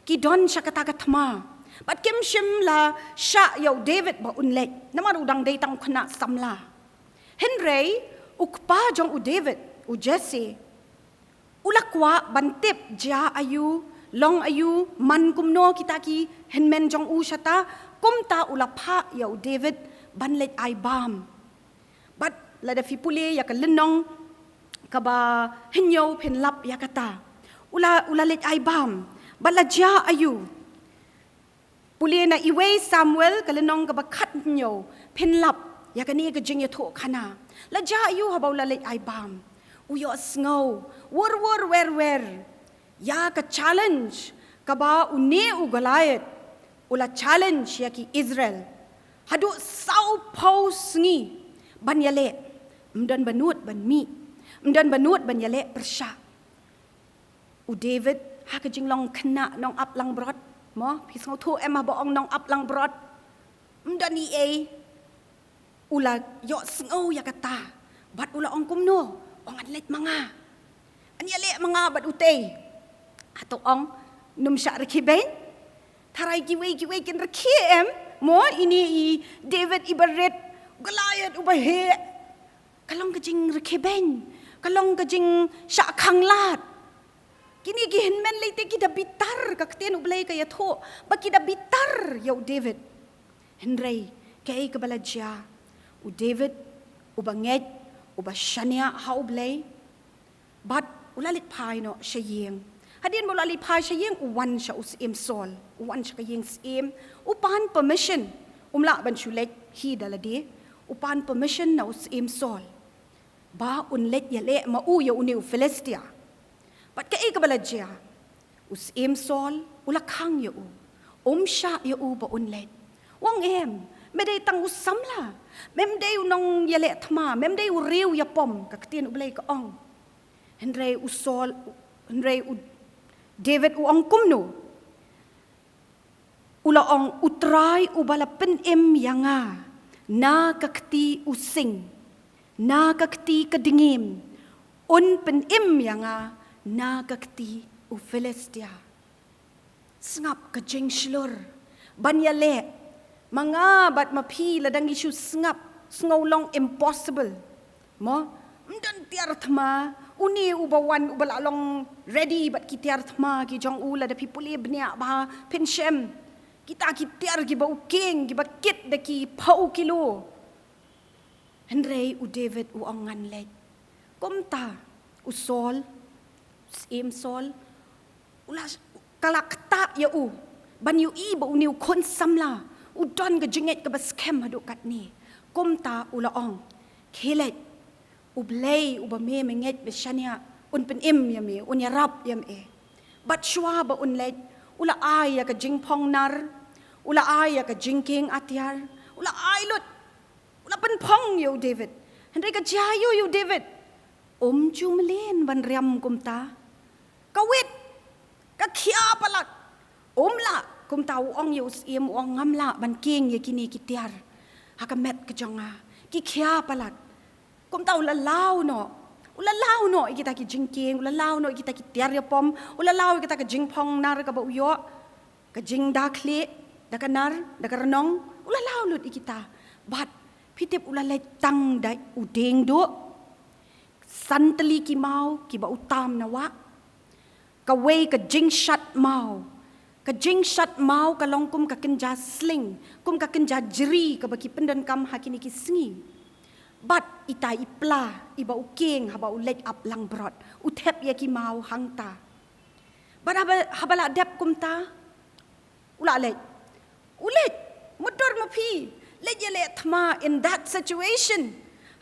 ki don sha kata ka thma. Bad kim shym la shah ïa u David ba un leit, namar u dang dei tang u khynnah samla. Hynrei u kpa jong u David, u Jesse, u la kwah ban tip jia aïu, long aïu, man kumno kita ki hynmen jong u shata, kumta u la phah ïa u David ban leit ai bam. Bad lada phi pule ïa ka lynnong kaba hynñiew phin lap ïa kata. U la, u la leit ai bam. Bad la jia aïu? Pule na Iwei Samuel ka lynnong kaba khathynñiew phin lap ïa kane ka jingïathuh khana. La jia aïu haba u la leit ai bam? U ïohsngew wur wur wer wer ïa ka challenge kaba une u Goliath u la challenge ïa ki Israel haduh sawphew sngi ban ïaleh. Ym don ba nud ban mih, ym don ba nud ban ïaleh pyrshah. U David ha ka jinglong khynnah nongap langbrot, mo, phi sngewthuh em haba ong nongap langbrot? Ym don ei ei. U la ïohsngew ïa kata bad u la ong kumno, ong ngan leit ma nga. Ngan ïaleh ma nga bad utei. Hato ong, nym shah rkhie beiñ? Tharai kiwei kiwei kin rkhie em? Mo, ine i David iba rit, Goliath uba heh. Ka long ka jingrkhie beiñ, ka long ka jingshah khanglad. Kine ki hynmen lei te ki da bitar, ka ktien U Blei ka ïathuh ba ki da bitar ïa u David. Hynrei kaei kaba la jia? U David uba ngeit, uba shaniah ha U Blei, bad u la leit phai noh sha ïing. Hadien ba u la leit phai sha ïing, u wan sha u syiem Saul, u wan sha ka ïing syiem, u pan permission. Um lah ban shu leit hi da lade, u pan permission na u syiem Saul ba un leit ïaleh ma u ïa une u Philistia. Bad kaei kaba la jia? U syiem Saul u la khang ïa u, um shah ïa u ba un leit. U ong, em, me dei tang u samla, mem dei u nongïaleh thma, mem dei u riew ïapom, ka ktien U Blei ka ong. Hynrei u Saul, hynrei u David u ong kumno? U la ong, U Trai uba la pynim ïa nga na ka kti u sing, na ka kti ka dngiem, un pynim ïa nga na ka kti u Philistia. Sngap ka jingshlur ban ïaleh. Ma nga bad ma phi, lada ngi shu sngap, sngew long impossible. Mo, ym don tiar thma, une uba wan uba la long ready bad ki tiar thma ki jong u, lada phi pule bniah bha phin shem. Kita ki tiar kiba u kieng, kiba kit da ki phew kilo. Hynrei u David u ong, ngan leit. Kumta u Saul, u syiem Saul, u la, ka la ktah ïa u ban ïohi ba une u khun samla u don ka jingngeit kaba skhem haduh katne. Kumta u la ong, khie leit, U Blei uba me me ngeit ba shaniah un pynim ïa me, un ïarap ïa me. Bad shuwa ba un leit, u la ai ïa ka jingphong nar, u la ai ïa ka jingkieng atiar, u la ai lut. U la pynphong ïa u David. Hynrei ka jia ïa u, ïa u David, um ju mlien ban riam kumta. Ka wit, ka khia palat. Um lah, kumta u ong ïa u syiem, u ong, ngam lah ban kieng ïa kine ki tiar ha ka met ka jong nga, ki khia palat. Kumta u la law noh, u la law noh ïa kita ki jingkieng, u la law noh ïa kita ki tiar ïapom, u la law ïa kita ka jingphong nar kaba u ïoh, ka jingda khlieh da ka nar, da ka rnong, u la law lut ïa kita. Bad phi tip u la leit tang da u dieng duh, san tylli ki maw kiba u tam na wah, kawei ka jingshat maw. Ka jingshat maw ka long kum ka kynja sling, kum ka kynja jri kaba ki pyndonkam ha kine ki sngi. Bad ita i pla iba u kieng haba u leit ap langbrot, u thep ïa ki maw hangta. Bad haba, haba la dep kumta, u la leit. U leit, mutdur ma phi, leit ïaleh thma in that situation.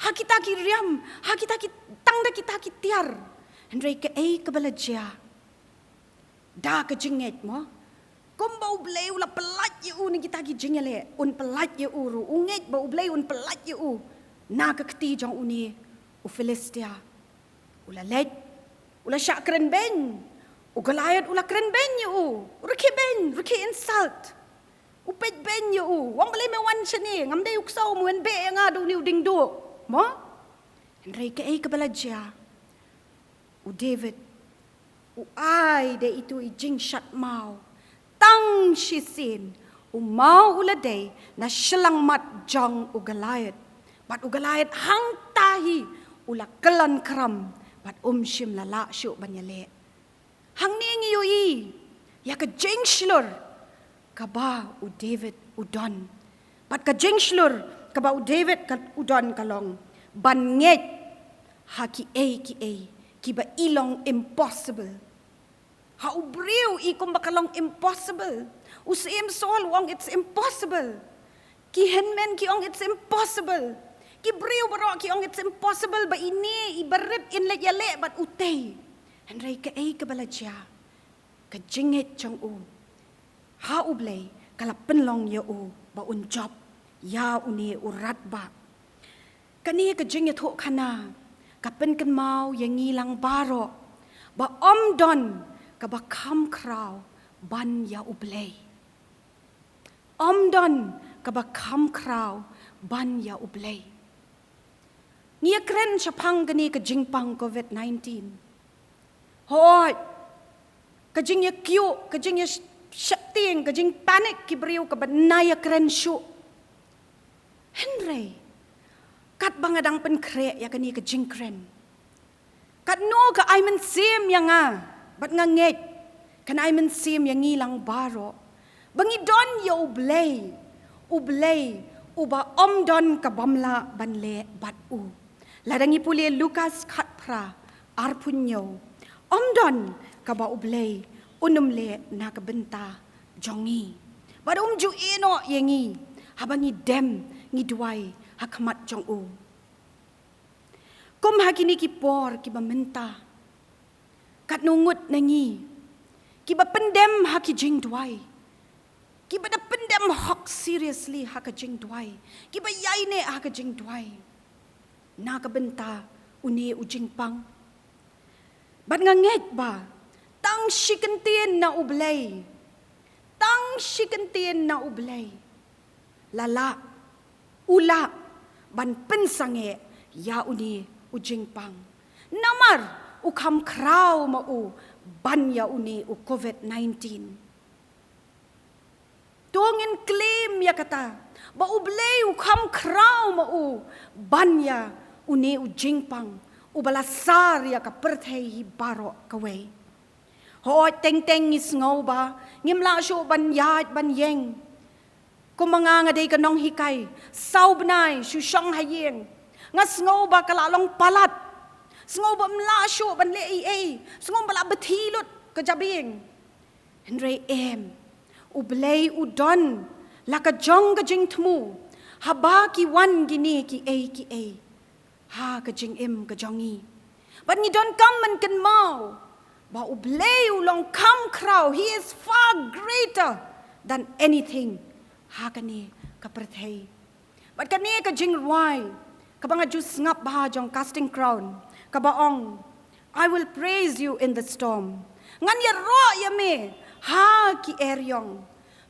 Ha kita ki riam, ha kita ki, tang da kita ki tiar. Hynrei kaei kaba la jia? Da ka jingngeit mo. Kumba U Blei u la pyllait ïa u na kita ki jingïaleh, un pyllait ïa u ruh. U ngeit ba U Blei un pyllait ïa u na ka kti jong une u Philistia. U la leit, u la shah kren beiñ. U Goliath u la kren beiñ ïa u. U rkhie beiñ, rkhie insult. U peit beiñ ïa u. U ong balei me wan shane, ngam dei u ksew, me wan beh ïa nga da une u dieng duh. Mo? Hynrei kaei kaba la jia? U David u ai da itu i jingshat maw. Tang shisien u maw u la dei na shyllangmat jong u Goliath. Bad u Goliath hangta hi u la kyllon kram bad um shym la lah shuh ban ïaleh. Hangne ngi ïohi ïa ka jingshlur kaba u David u don. Bad ka jingshlur kaba u David ka, u don ka long ban ngeit ha kiei kiei kiba i long impossible. Ha u briew i kumba ka long impossible. U syiem Saul u ong it's impossible. Ki hynmen ki ong it's impossible. Ki briew baroh ki ong it's impossible ba ine iba rit in leit ïaleh bad utei. Hynrei kaei kaba la jia? Ka jingngeit jong u ha U Blei ka la pynlong ïa u ba un jop ïa une u radbah. Kane ka jingïathuhkhana ka pynkynmaw ïa ngi lang baroh ba ym don kaba kham khraw ban ïa U Blei. Ym don kaba kham khraw ban ïa U Blei. Ngi ïakren shaphang kane ka jingpang covid nineteen. Hooid, ka jingïakyiuh, ka jingïa sh-, sheptieng, ka jingpanik ki briew kaba na ïakren shuh. Hynrei katba nga dang pynkhreh ïa kane ka jingkren, katno ka ai mynsiem ïa nga, bad nga ngeit kan ai mynsiem ïa ngi lang baroh, ba ngi don ïa U Blei, U Blei uba ym don ka bym lah ban leh bad u. Lada ngi pule Lukas khatphra arphew hynñiew, ym don kaba U Blei un ym leh na ka bynta jong ngi, bad um ju ïehnoh ïa ngi haba ngi dem, ngi duwai ha khmat jong u. Kum ha kine ki por kiba mynta, katno ngut na ngi kiba pyndem ha ki jingduwai, kiba da pyndem hok seriously ha ka jingduwai, kiba ïaineh ha ka jingduwai na ka bynta une u jingpang? Bad nga ngeit ba tang shi kyntien na U Blei, tang shi kyntien na U Blei la lah, u lah ban pynsangeh ïa une u jingpang. Namar u kham khraw ma u ban ïa une u covid nineteen. To ngin claim ïa kata ba U Blei u kham khraw ma u ban ïa une u jingpang uba la sar ïa ka pyrthei hi baroh kawei. Hooid, teng teng ngi sngew ba ngim lah shuh ban ïaid ban ïeng. Kum ma nga, nga dei ka nonghikai, saw bnai shu shong ha ïing. Nga sngew ba ka la long palat, sngew ba ym lah shuh ban leh ei ei, sngew ba la bthi lut ka jabieng. Hynrei em, U Blei u don la ka jong ka jingthmu haba ki wan kine kiei kiei ha ka jingim ka jong ngi. Bad ngi donkam ban kynmaw ba U Blei u long kham khraw, he is far greater than anything ha kane ka pyrthei. Bad kane ka jingrwai kaba nga ju sngap bha jong Casting Crown, kaba ong, "I will praise you in the storm." Ngan ïaroh ïa me ha ki eriong.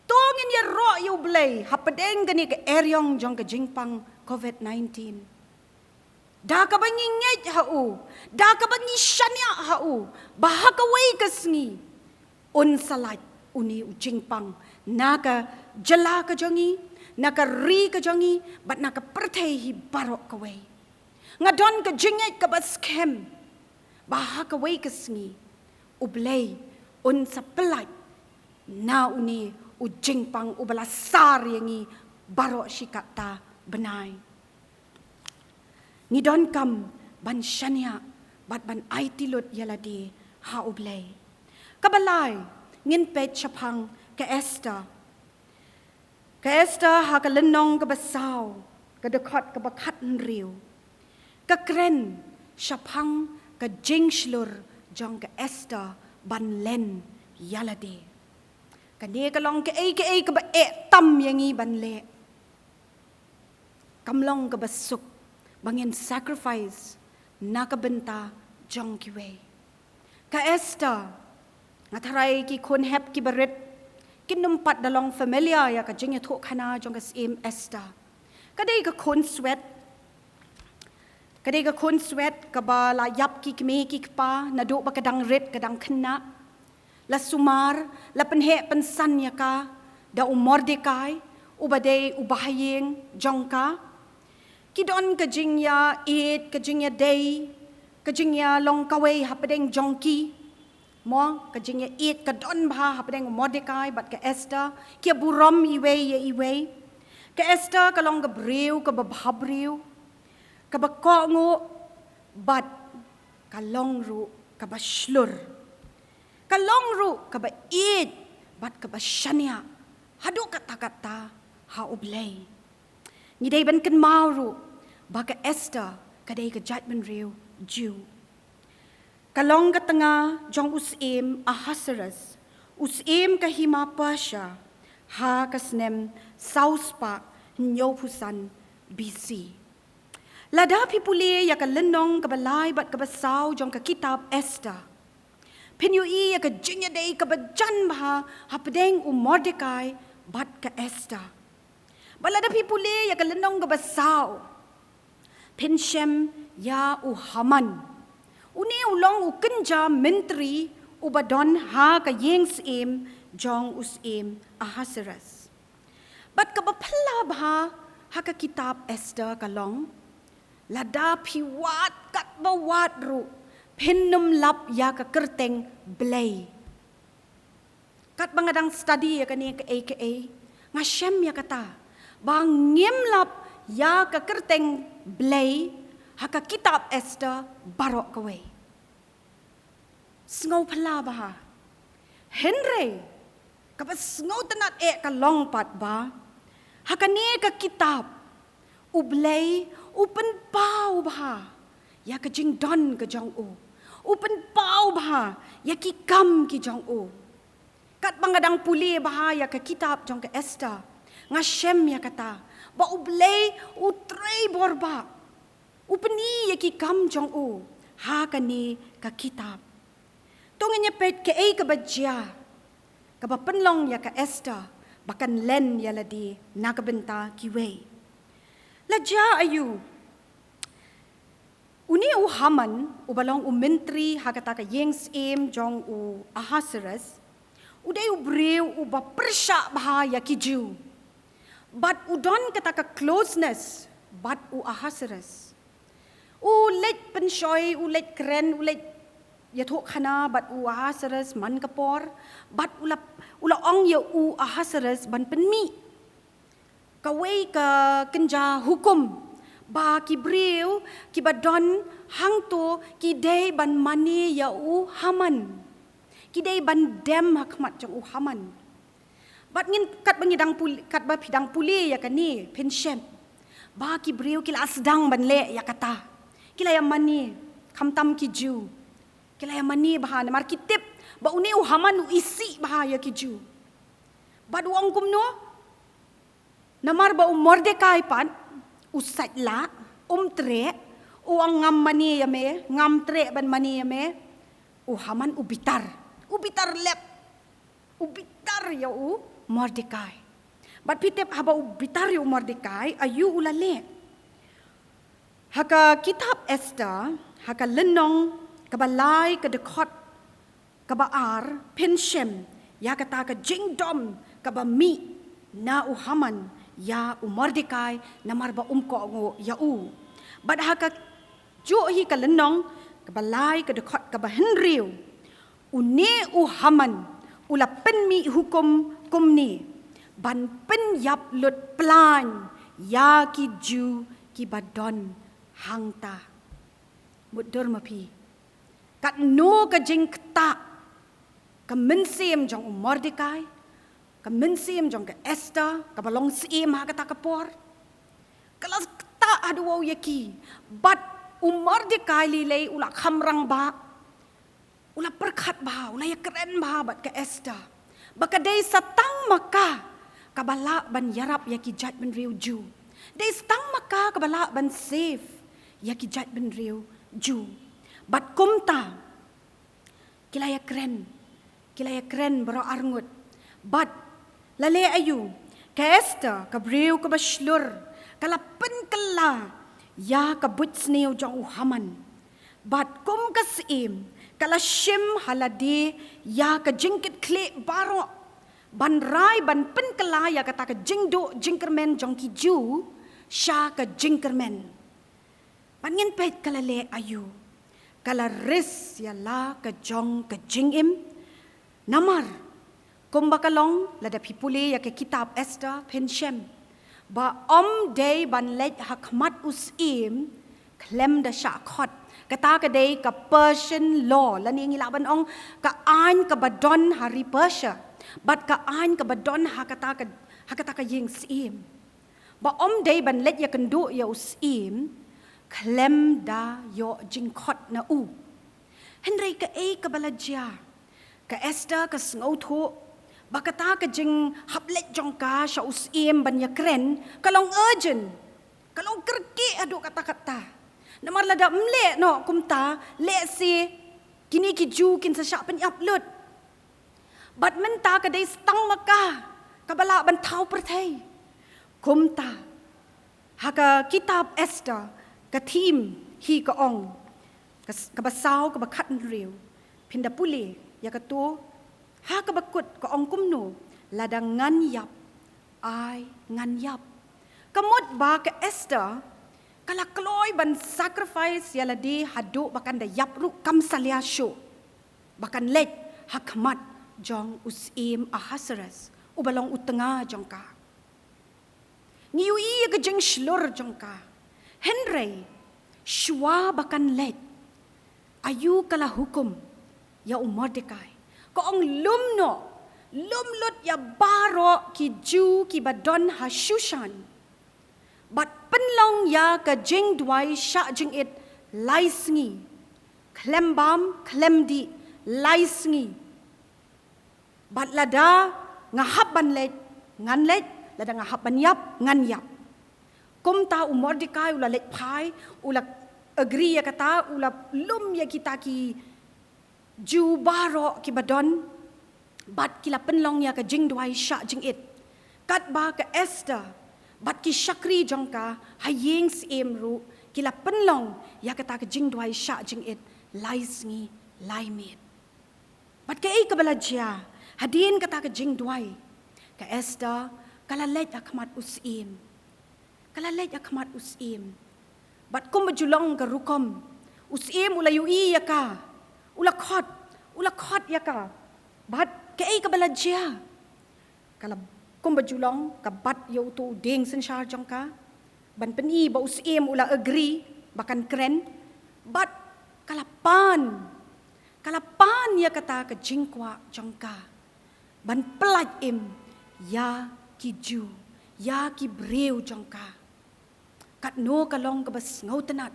To ngin ïaroh ïa U Blei hapdeng kane ka eriong jong ka jingpang covid nineteen. Da kaba ngi ngeit ha u, da kaba ngi shaniah ha u, ba ha kawei ka sngi un sa lait une u jingpang na ka jylla ka jong ngi, na ka ri ka jong ngi, bad na ka pyrthei hi baroh kawei. Nga don ka jingngeit kaba skhem ba ha kawei ka sngi U Blei un sa pyllait na une u jingpang uba la sar ïa ngi baroh shi katta bnai. Ngi donkam ban shaniah bad ban aiti lut ïa lade ha U Blei. Kaba lai, ngin peit shaphang ka Esther. Ka Esther ha ka lynnong kaba saw, ka dkhot kaba khathynriew, ka kren shaphang ka jingshlur jong ka Esther ban len ïa lade. Kane ka long kaei kaei kaba eh tam ïa ngi ban leh. Kam long kaba suk ba ngin sacrifice na ka bynta jong kiwei. Ka Esther, nga tharai ki khun hep kiba rit kin ym pat da long familiar ïa ka jingïathuhkhana jong ka Syiem Esther. Ka dei ka khun swet, ka dei ka khun swet kaba la ïap ki kmie ki kpa naduh ba ka dang rit, ka dang khynnah. La sumar, la pynheh pynsan ïa ka da u Mordekai, uba dei u bahaïing jong ka. Ki don ka jingïaieit, ka jingïadei, ka jingïalong kawei hapdeng jong ki. Mo, ka jingïaieit ka don bha hapdeng u Mordekai bad ka Esther, ki ïaburom iwei ïa iwei. Ka Esther ka long ka briew kaba bhabriew, kaba kohnguh, bad ka long ruh kaba shlur. Ka long ruh kaba ïeit bad kaba shaniah haduh katta katta ha U Blei. Ngi dei ban kynmaw ruh ba ka Esther ka dei ka jaitbynriew Jiw. Ka long ka tnga jong u Syiem Ahasuerus, u syiem ka hima Persia, ha ka snem saw spah hynñiewphew san B C. Lada phi pule ïa ka lynnong kaba lai bad kaba saw jong ka kitab Esther, phin ïohi ïa ka jingïadei kaba jan bha hapdeng u Mordekai bad ka Esther. Bad lada phi pule ïa ka lynnong kaba saw, phin shem ïa u Haman, Une u long u kynja myntri uba don ha ka ïing syiem jong u syiem Ahasuerus. Bad kaba phylla bha ha ka kitab Esther ka long, lada phi wad katba wad ruh, phin ym lap ïa ka kyrteng Blei. Katba nga dang study ïa kane kaei kaei, nga shem ïa kata ba ngim lap ïa ka kyrteng Blei ha ka kitab Esther baroh kawei. Sngewphylla bha. Hynrei kaba sngewtynnad eh ka long pat ba ha kane ka kitab, U Blei u pynpaw bha ïa ka jingdon ka jong u. U pynpaw bha ïa ki kam ki jong u. Katba nga dang pule bha ïa ka kitab jong ka Esther, nga shem ïa kata ba U Blei u trei bor bha. U pyni ïa ki kam jong u ha kane ka kitab. To ngin ïa peit kaei kaba jia, kaba pynlong ïa ka Esther ba kan len ïa lade na ka bynta kiwei. La jia aïu? Une u Haman, uba long u myntri ha kata ka ïing syiem jong u Ahasuerus, u dei u briew uba pyrshah bha ïa ki Jiw. Bad u don kata ka closeness bad u Ahasuerus. U leit pynshoi, u leit kren, u leit ïathuh khana bad u Ahasuerus man ka por, bad u la, u la ong ïa u Ahasuerus ban pynmih kawei ka kynja hukum ba ki briew kiba don hangto ki dei ban mane ïa u Haman. Ki dei ban dem ha khmat jong u Haman. Bad ngin, katba ngi dang pul-, katba phi dang pule ïa kane, phin shem ba ki briew ki la sdang ban leh ïa kata. Ki la ïa mane, khamtam ki Jiw. Ki la ïa mane bha namar ki tip ba une u Haman u isih bha ïa ki Jiw. Bad u ong kumno? Namar ba u Mordekai pat u sait lah, um treh, u ong ngam mane ïa me, ngam treh ban mane ïa me. U Haman u bitar. U bitar lep. U bitar ïa u Mordekai. Bad phi tip haba u bitar ïa u Mordekai, aïu u la leh? Ha ka kitab Esther, ha ka lynnong kaba lai, ka dkhot kaba ar, phin shem ïa kata ka jingdom kaba mih na u Haman ïa u Mordekai namar ba um kohnguh ïa u. Bad ha kajuh hi ka lynnong kaba lai, ka dkhot kaba hynriew, une u Haman u la pynmih hukum kumne ban pynïap lut plain ïa ki Jiw kiba don hangta. Mutdur ma phi. Katno ka jingktah ka mynsiem jong u Mordekai, ka mynsiem jong ka Esther, kaba long syiem ha kata ka por. Ka la ktah haduh wow ïa ki, bad u Mordekai lei lei u la kham rangbah. U la pyrkhat bha, u la ïakren bha bad ka Esther. Ba ka dei sa tang ma ka kaba lah ban ïarap ïa ki jaitbynriew Jiw. Dei sa tang ma ka kaba lah ban save ïa ki jaitbynriew Jiw. Bad kumta, ki la ïakren. Ki la ïakren baroh arngut. Bad la leh aïu? Ka Esther, ka briew kaba shlur, ka la pynkylla ïa ka buit sniew jong u Haman. Bad kum ka syiem, ka la shim ha lade ïa ka jingkitkhlieh baroh ban rai ban pynkylla ïa kata ka jingduh jingkyrmen jong ki Jiw sha ka jingkyrmen. Bad ngin peit ka la leh aïu? Ka la ris ïa la ka jong ka jingim. Namar kumba ka long, lada phi pule ïa ka kitab Esther phin shem ba ym dei ban leit ha khmat u syiem khlem da shah khot. Kata ka dei ka Persian law, lane ngi lah ban ong ka aiñ kaba don ha ri Persia. Bad ka aiñ kaba don ha kata ka, ha kata ka ïing syiem. Ba ym dei ban leit ïakynduh ïa u syiem khlem da ïoh jingkhot na u. Hynrei kaei kaba la jia? Ka Esther ka sngewthuh ba kata ka jinghapleit jong ka sha u syiem ban ïakren ka long urgent, ka long kyrkieh haduh katta katta. Namar lada ym leh noh kumta, lehse kine ki Jiw kin sa shah pynïap lut. Bad mynta ka dei sa tang ma ka kaba lah ban thaw pyrthei. Kumta, ha ka kitab Esther, ka theme hi ka ong, Ka s-, kaba saw, kaba khathynriew. Phin da pule ïa kato ha kaba kut, ka ong kumno: Lada ngan ïap, ai ngan ïap. Ka mut ba ka Esther ka la kloi ban sacrifice ïa lade haduh ba kan da ïap ruh kam salia shuh, ba kan leit ha khmat jong u syiem Ahasuerus, uba long u tnga jong ka. Ngi ïohi ïa ka jingshlur jong ka. Hynrei shuwa ba kan leit, aïu ka la hukum ïa u Mordekai? Ka ong: Lum noh, lum lut ïa baroh ki Jiw kiba don ha Shushan, bad pynlong ïa ka jingduwai shah jingit lai sngi, khlem bam khlem dih lai sngi. Bad lada nga hap ban leit, ngan leit; lada nga hap ban ïap, ngan ïap. Kumta u Mordekai u la leit phai, u la agree ïa kata, u la lum ïa kita ki Jiw baroh kiba don, bad ki la pynlong ïa ka jingduwai shah jingit. Katba ka Esther bad ki shakri jong ka ha ïing syiem ruh ki la pynlong ïa kata ka jingduwai shah jingit lai sngi lai miet. Bad kaei kaba la jia hadien kata ka jingduwai? Ka Esther ka la leit ha khmat u syiem. Ka la leit ha khmat u syiem. Bad kumba ju long ka rukom, u syiem u la ïohi ïa ka, u la khot, u la khot ïa ka. Bad kaei kaba la jia? Ka la, kumba ju long, ka bat ïa uto u dieng synshar jong ka, ban pyni ba u syiem u la agree ba kan kren. Bad ka la pan, ka la pan ïa kata ka jingkwah jong ka ban pyllait im ïa ki Jiw, ïa ki briew jong ka. Katno ka long kaba sngewtynnat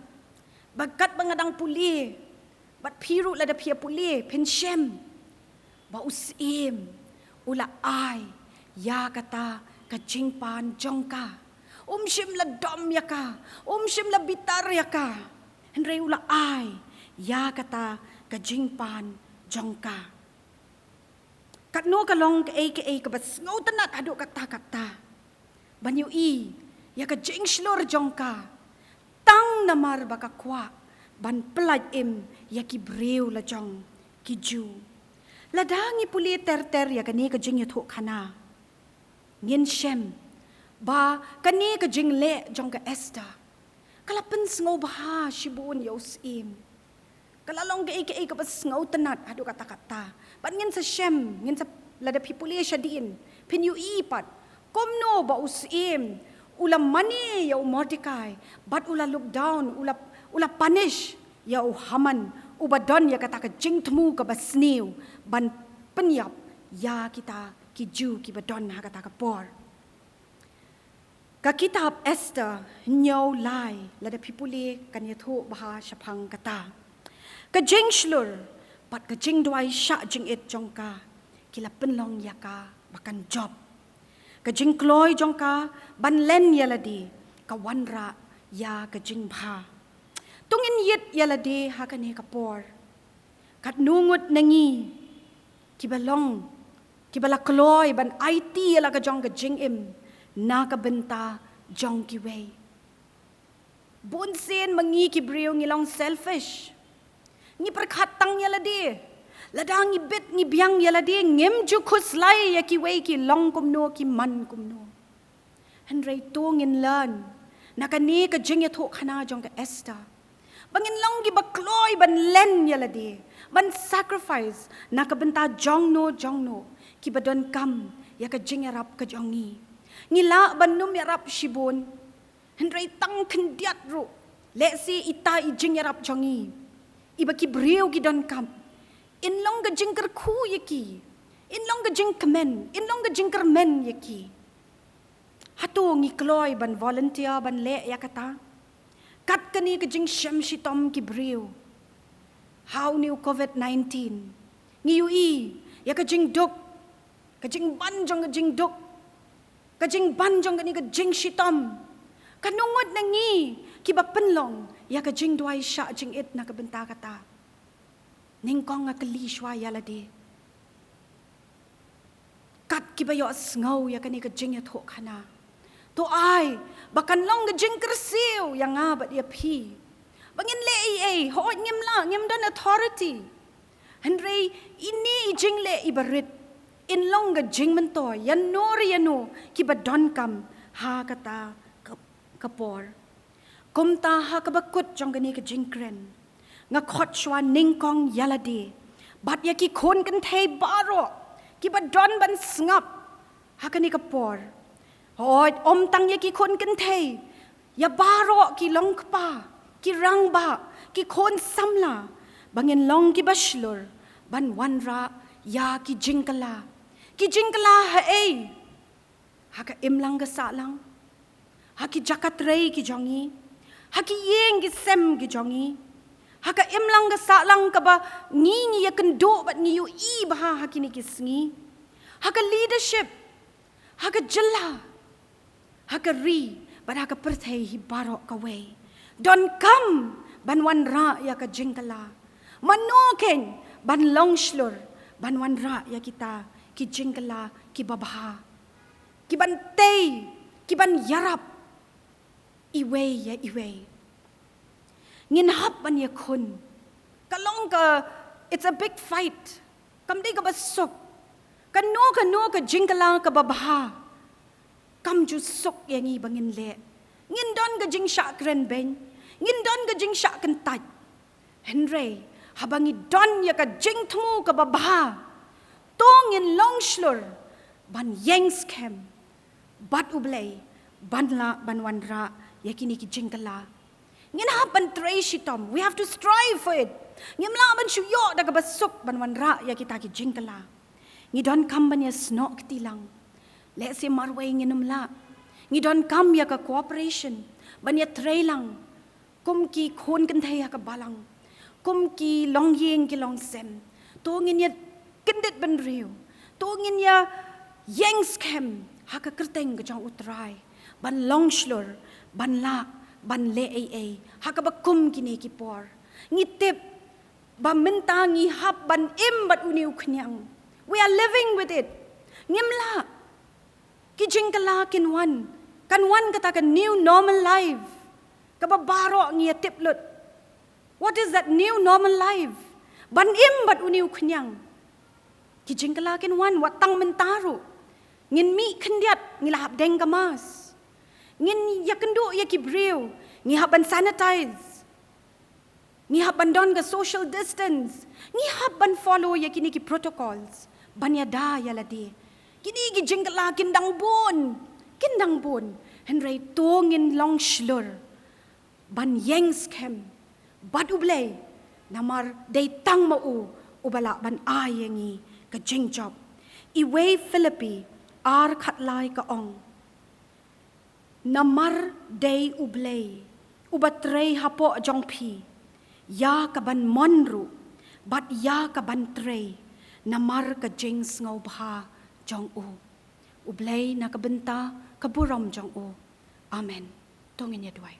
ba katba nga dang pule, bad phi ruh lada phi ïa pule phin shem ba u syiem u la ai ïa kata ka jingpan jong ka. Um shym la dom ïa ka, um shym la bitar ïa ka. Hynrei u la ai ïa kata ka jingpan jong ka. Katno ka long kaei kaei kaba sngewtynnat haduh katta katta ban ïohi ïa ka jingshlur jong ka, tang namar ba ka kwah ban pyllait im ïa ki briew la jong ki Jiw. Lada ngi pule ter ter ïa kane ka jingïathuhkhana, ngin shem ba kane ka jingleh jong ka Esther ka la pynsngewbha shibun ïa u syiem. Ka la long kaei kaei kaba sngewtynnat haduh katta katta. Bad ngin sa shem, ngin sa, lada phi pule shadien, phin ïohi pat kumno ba u syiem u la mane ïa u Mordekai, bad u la look down, u la, u la punish ïa u Haman, uba don ïa kata ka jingthmu kaba sniew ban pynïap ïa kita ki Jiw kiba don ha kata ka por. Ka kitab Esther hynñiew lai, lada phi pule, kan ïathuh bha shaphang kata. Ka jingshlur bad ka jingduwai shah jingit jong ka ki la pynlong ïa ka ba kan jop. Ka jingkloi jong ka ban len ïa lade ka wanrah ïa ka jingbha. To ngin ïit ïa lade ha kane ka por. Katno ngut na ngi kiba long, kiba la kloi ban aiti ïa la ka jong ka jingim na ka bynta jong kiwei? Bun sien ma ngi ki briew ngi long selfish. Ngi pyrkhat tang ïa lade. Lada ngi bit ngi biang ïa lade, ngim ju khuslai ïa kiwei, ki long kumno, ki man kumno. Hynrei to ngin learn na kane ka jingïathuhkhana jong ka Esther ba ngin long kiba kloi ban len ïa lade, ban sacrifice na ka bynta jongno jongno kiba donkam ïa ka jingïarap ka jong ngi. Ngi lah ban ym ïarap shibun, hynrei tang khyndiat ruh, lehse ita i jingïarap jong ngi, iba ki briew ki donkam, in long ka jingkyrkhu ïa ki, in long ka jingkmen, in long ka jingkyrmen ïa ki. Hato ngi kloi ban volunteer ban leh ïa kata? Kat kane ka jingshem shitom ki briew ha une u covid nineteen, ngi ïohi ïa ka jingduk, ka jingban jong ka jingduk, ka jingban jong kane ka jingshitom. Katno ngut na ngi kiba pynlong ïa ka jingduwai shah jingit na ka bynta kata? Nyngkong nga kylli shuwa ïa lade, kat kiba ïohsngew ïa kane ka jingïathuhkhana, to ai ba kan long ka jingkyrsiew ïa nga bad ïa phi, Ba ngin leh ei ei, hooid ngim lah, ngim don authority. Hynrei ine i jingleh iba rit in long ka jingmyntoi ïa no re ïa no kiba donkam ha kata ka, ka por. Kumta ha kaba kut jong kane ka jingkren, nga khot shuwa nyngkong ïa lade bad ïa ki khun kynthei baroh kiba don ban sngap ha kane ka por. Hooid, ym tang ïa ki khun kynthei, ïa baroh ki longkpa, ki rangbah, ki khun samla, ba ngin long kiba shlur ban wanrah ïa ki jingkylla. Ki jingkylla ha ei? Ha ka imlang ka sahlang, ha ki jaka trei ki jong ngi, ha ki ïing ki sem ki jong ngi, ha ka imlang ka sahlang kaba ngi, ngi ïakynduh bad ngi ïohi bha ha kine ki sngi, ha ka leadership, ha ka jylla, ha ka ri bad ha ka pyrthei hi baroh kawei. Donkam ban wanrah ïa ka jingkylla. Mano keiñ ban long shlur ban wanrah ïa kita ki jingkylla kiba bha, kiban tei, kiban ïarap iwei ïa iwei. Ngin hap ban ïakhun. Ka long ka, it's a big fight. Kam dei kaba suk. Kano kano ka jingkylla kaba bha kam ju suk ïa ngi ba ngin leh. Ngin don ka jingshah krenbeiñ, ngin don ka jingshah kyntait. Hynrei haba ngi don ïa ka jingthmu kaba bha, to ngin long shlur ban ïeng skhem bad U Blei ban lah ban wanrah ïa kine ki jingkylla. Ngin hap ban trei shitom. We have to strive for it. Ngim lah ban shu ïoh da kaba suk ban wanrah ïa kita ki jingkylla. Ngi donkam ban ïasnoh kti lang. Lehse marwei ngin ym lah. Ngi donkam ïa ka cooperation ban ïatrei lang kum ki khun kynthei ha ka balang, kum ki longïing ki longsem. To ngin ïakyndit bynriew, to ngin ïa ïeng skhem ha ka kyrteng ka jong U Trai ban long shlur, ban lah ban leh ei ei ha kaba kum kine ki por. Ngi tip ba mynta ngi hap ban im bad une u khñiang. We are living with it. Ngim lah. Ki jingkylla kin wan. Kan wan kata ka new normal life kaba baroh ngi ïa tip lut. What is that new normal life? Ban im bad une u khñiang. Ki jingkylla kin wan, wat tang mynta ruh. Ngin mih khyndiat, ngi la hap deng ka mask. Ngin ïakynduh ïa ki briew, ngi hap ban sanitize. Ngi hap ban don ka social distance. Ngi hap ban follow ïa kine ki protocols ban ïada ïa lade. Kine ki jingkylla kin dang bun, kin dang bun. Hynrei to ngin long shlur ban ïeng skhem bad U Blei, namar dei tang ma u uba lah ban ai ïa ngi ka jingjop. Iwei Philippi ar khatlai ka ong, namar dei U Blei uba trei hapoh jong phi ïa ka ban mon ruh bad ïa ka ban trei namar ka jingsngewbha jong u. U Blei na ka bynta ka burom jong u. Amen. To ngin ïa duwai.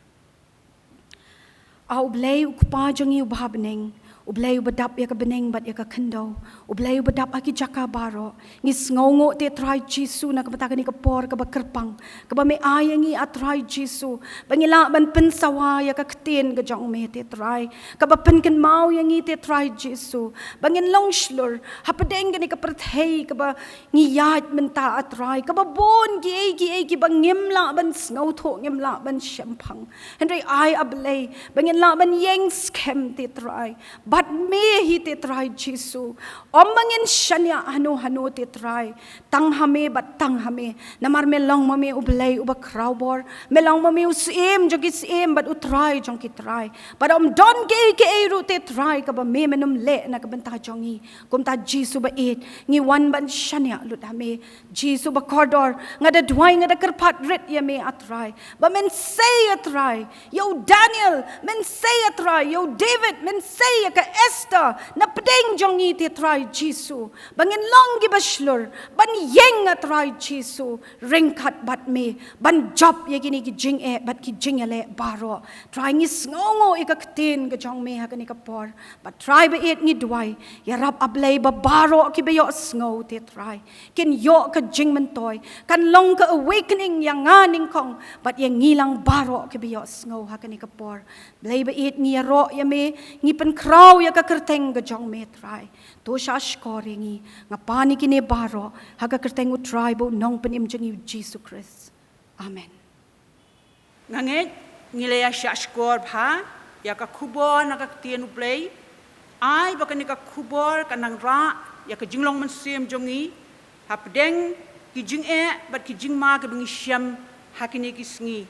A U Blei u Kpa jong ngi uba ha bneng, U Blei uba dap ïa ka bneng bad ïa ka khyndew, U Blei uba dap ha ki jaka baroh, ngi sngewnguh te Trai Jisu na ka bynta kane ka por kaba kyrpang kaba me ai ïa ngi, a Trai Jisu, ba ngi lah ban pynsawa ïa ka ktien ka jong me te Trai, kaba pynkynmaw ïa ngi te Trai Jisu ba ngin long shlur hapdeng kane ka pyrthei kaba ngi ïaid mynta, a Trai, kaba bun kiei kiei kiba ngim lah ban sngewthuh, ngim lah ban shemphang. Hynrei ai, a Blei, ba ngin lah ban ïeng skhem te Trai bad me hi te Trai Jisu. Ym ba ngin shaniah hano hano te Trai, tang ha me bad tang ha me. Namar me long ma me U Blei uba khrawbor, me long ma me u Syiem jong ki syiem bad u Trai jong ki trai. Bad ym don kiei kiei ruh te Trai kaba me men ym leh na ka bynta jong ngi. Kumta Jisu ba ïeit, ngi wan ban shaniah lut ha me. Jisu ba kordor, nga da duwai, nga da kyrpad rit ïa me, a Trai, ba men sei, a Trai, ïa u Daniel, men sei, a Trai, ïa u David, men sei ïa ka Esther, na pdeng jong ngi te Trai Jisu, ba ngin long kiba shlur ban ïeng, a Trai Jisu, ryngkat bad me, ban jop ïa kine ki jingeh bad ki jingïaleh baroh. Trai, ngi sngewnguh ïa ka ktien ka jong me ha kane ka por. Bad Trai ba ïeit, ngi duwai, ïarap, a Blei, ba baroh kiba ïohsngew te Trai, kin ïoh ka jingmyntoi, kan long ka awakening ïa nga nyngkong bad ïa ngi lang baroh kiba ïohsngew ha kane ka por. Blei ba ïeit, ngi ïaroh ïa me, ngi pynkhraw ïa ka kyrteng ka jong me Trai. To shahshkor ïa ngi. Nga pan ïa kine baroh ha ka kyrteng u Trai bad u Nongpynim jong ngi u Jisu Khrist. Amen. Nga ngeit ngi la ïa shahshkor bha ïa ka khubor na ka ktien u Blei. Ai ba kane ka khubor kan nang rah ïa ka jinglong mynsiem jong ngi hapdeng ki jingeh bad ki jingma kiba ngi shem ha kine ki sngi.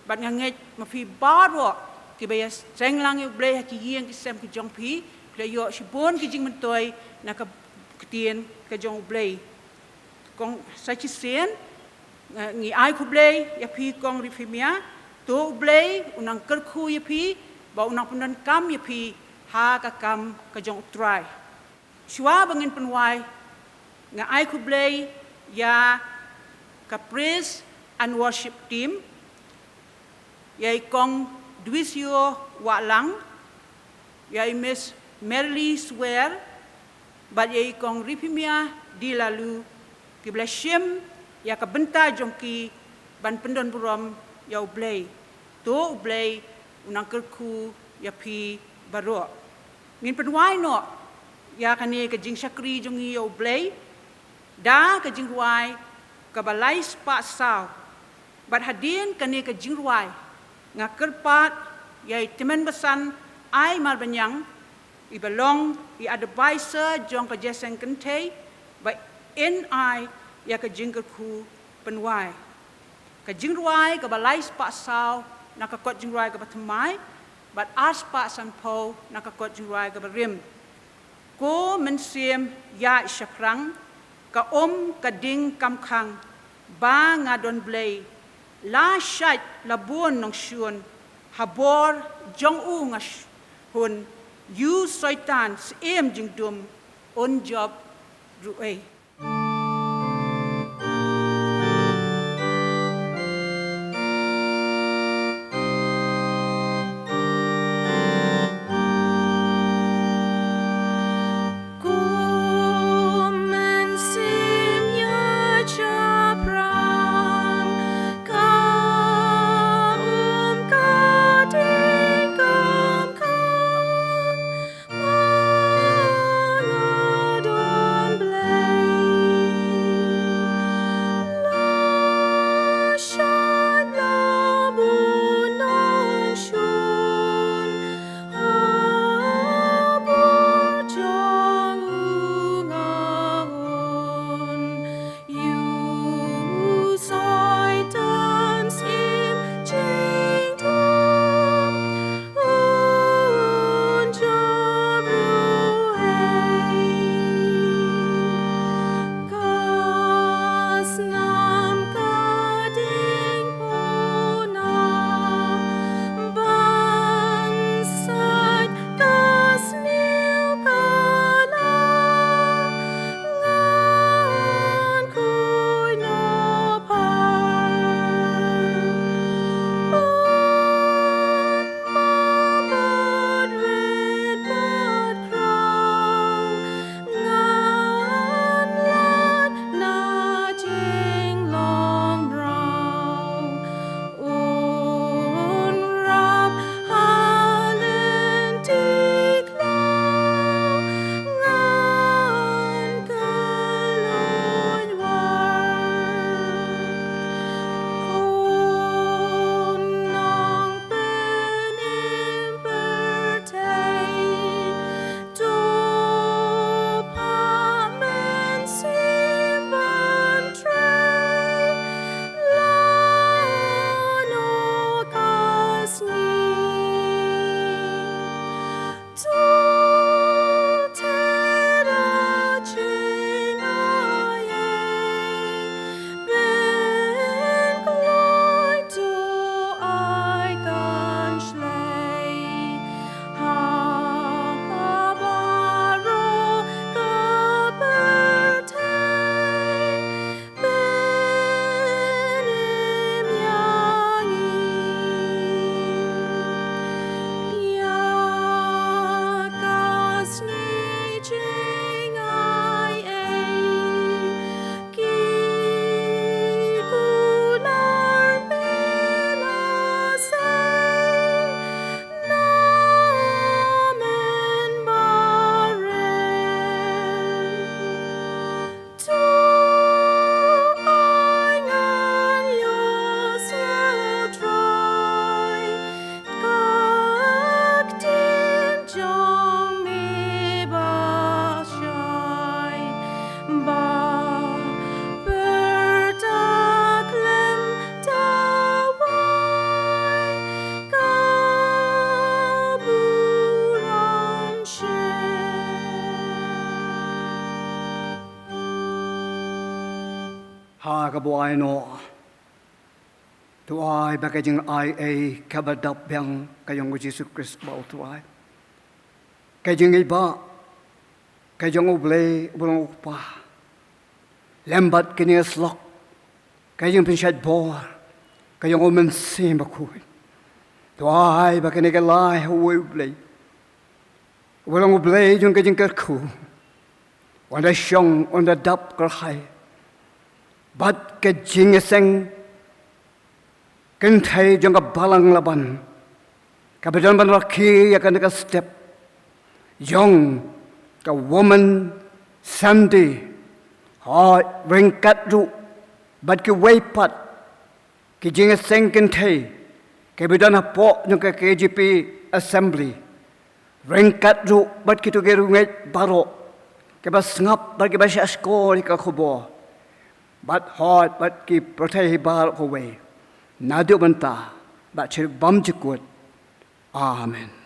Bad nga ngeit ma phi baroh kiba ïa seng lang ïa u Blei ha ki ïing ki sem ki jong phi, phi la ïoh shibun ki jingmyntoi na ka ktien ka jong u Blei. Kong, sa shisien, eh, ngi ai khublei ïa phi Kong Rifimia. To u Blei u nang kyrkhu ïa phi, ba u nang pyndonkam ïa phi ha ka kam ka jong u Trai. Shuwa ba ngin pynwai, nga ai khublei ïa ka praise and worship team, ïa i Kong Dwisio Wahlang, ïa i Miss Merly Swer, bad ïa i Kong Rifimia Dilalu, kiba la shim ïa ka bynta jong ki ban pyndonburom ïa u Blei. To u Blei u nang kyrkhu ïa phi baroh. Ngin pynwai noh ïa kane ka jingshakri jong ngi ïa u Blei da ka jingrwai kaba lai spah saw. Bad hadien kane ka jingrwai, nga kyrpad ïa i Tymmen Basan Ai Marbaniang, iba long i advisor jong ka Jingïaseng Kynthei, ba in ai ïa ka jingkyrkhu pynwai. Ka jingrwai kaba lai spah saw na ka kot jingrwai kaba thymmai, bad ar spah sanphew na ka kot jingrwai kaba rim. Ko mynsiem ïaid shaphrang, ka um ka ding kam khang, ba nga don Blei, la shait la bun nongshun, ha bor jong u nga sh-, hun, ïa u Soitan Syiem jingdum, un jop ruh ei. A ka buaino. To ai ba ka jingai ei kaba dap biang ka jong u Jisu Khrist ba u Trai, ka jingngeit ba ka jong u Blei uba long u Kpa, lem bad kine slok ka jingpynshait bor ka jong u Mynsiem Bakhuid. To ai ba kine ki lai ha uwei u Blei uba long u Blei jong ka jingkyrkhu, un da shong, un da dap kyrhai bad ka jingïaseng kynthei jong ka Balang Laban, kaba don ban rakhe ïa kane ka step jong ka Women Sunday. Hooid, ryngkat ruh bad kiwei pat ki jingïaseng kynthei kiba don hapoh jong ka K J P Assembly, ryngkat ruh bad kito ki riewngeit baroh kiba sngap bad kiba shah shkor ïa ka khubor, bad hooid bad ki pyrthei baroh kawei, naduh mynta bad sha bymjukut. Amen.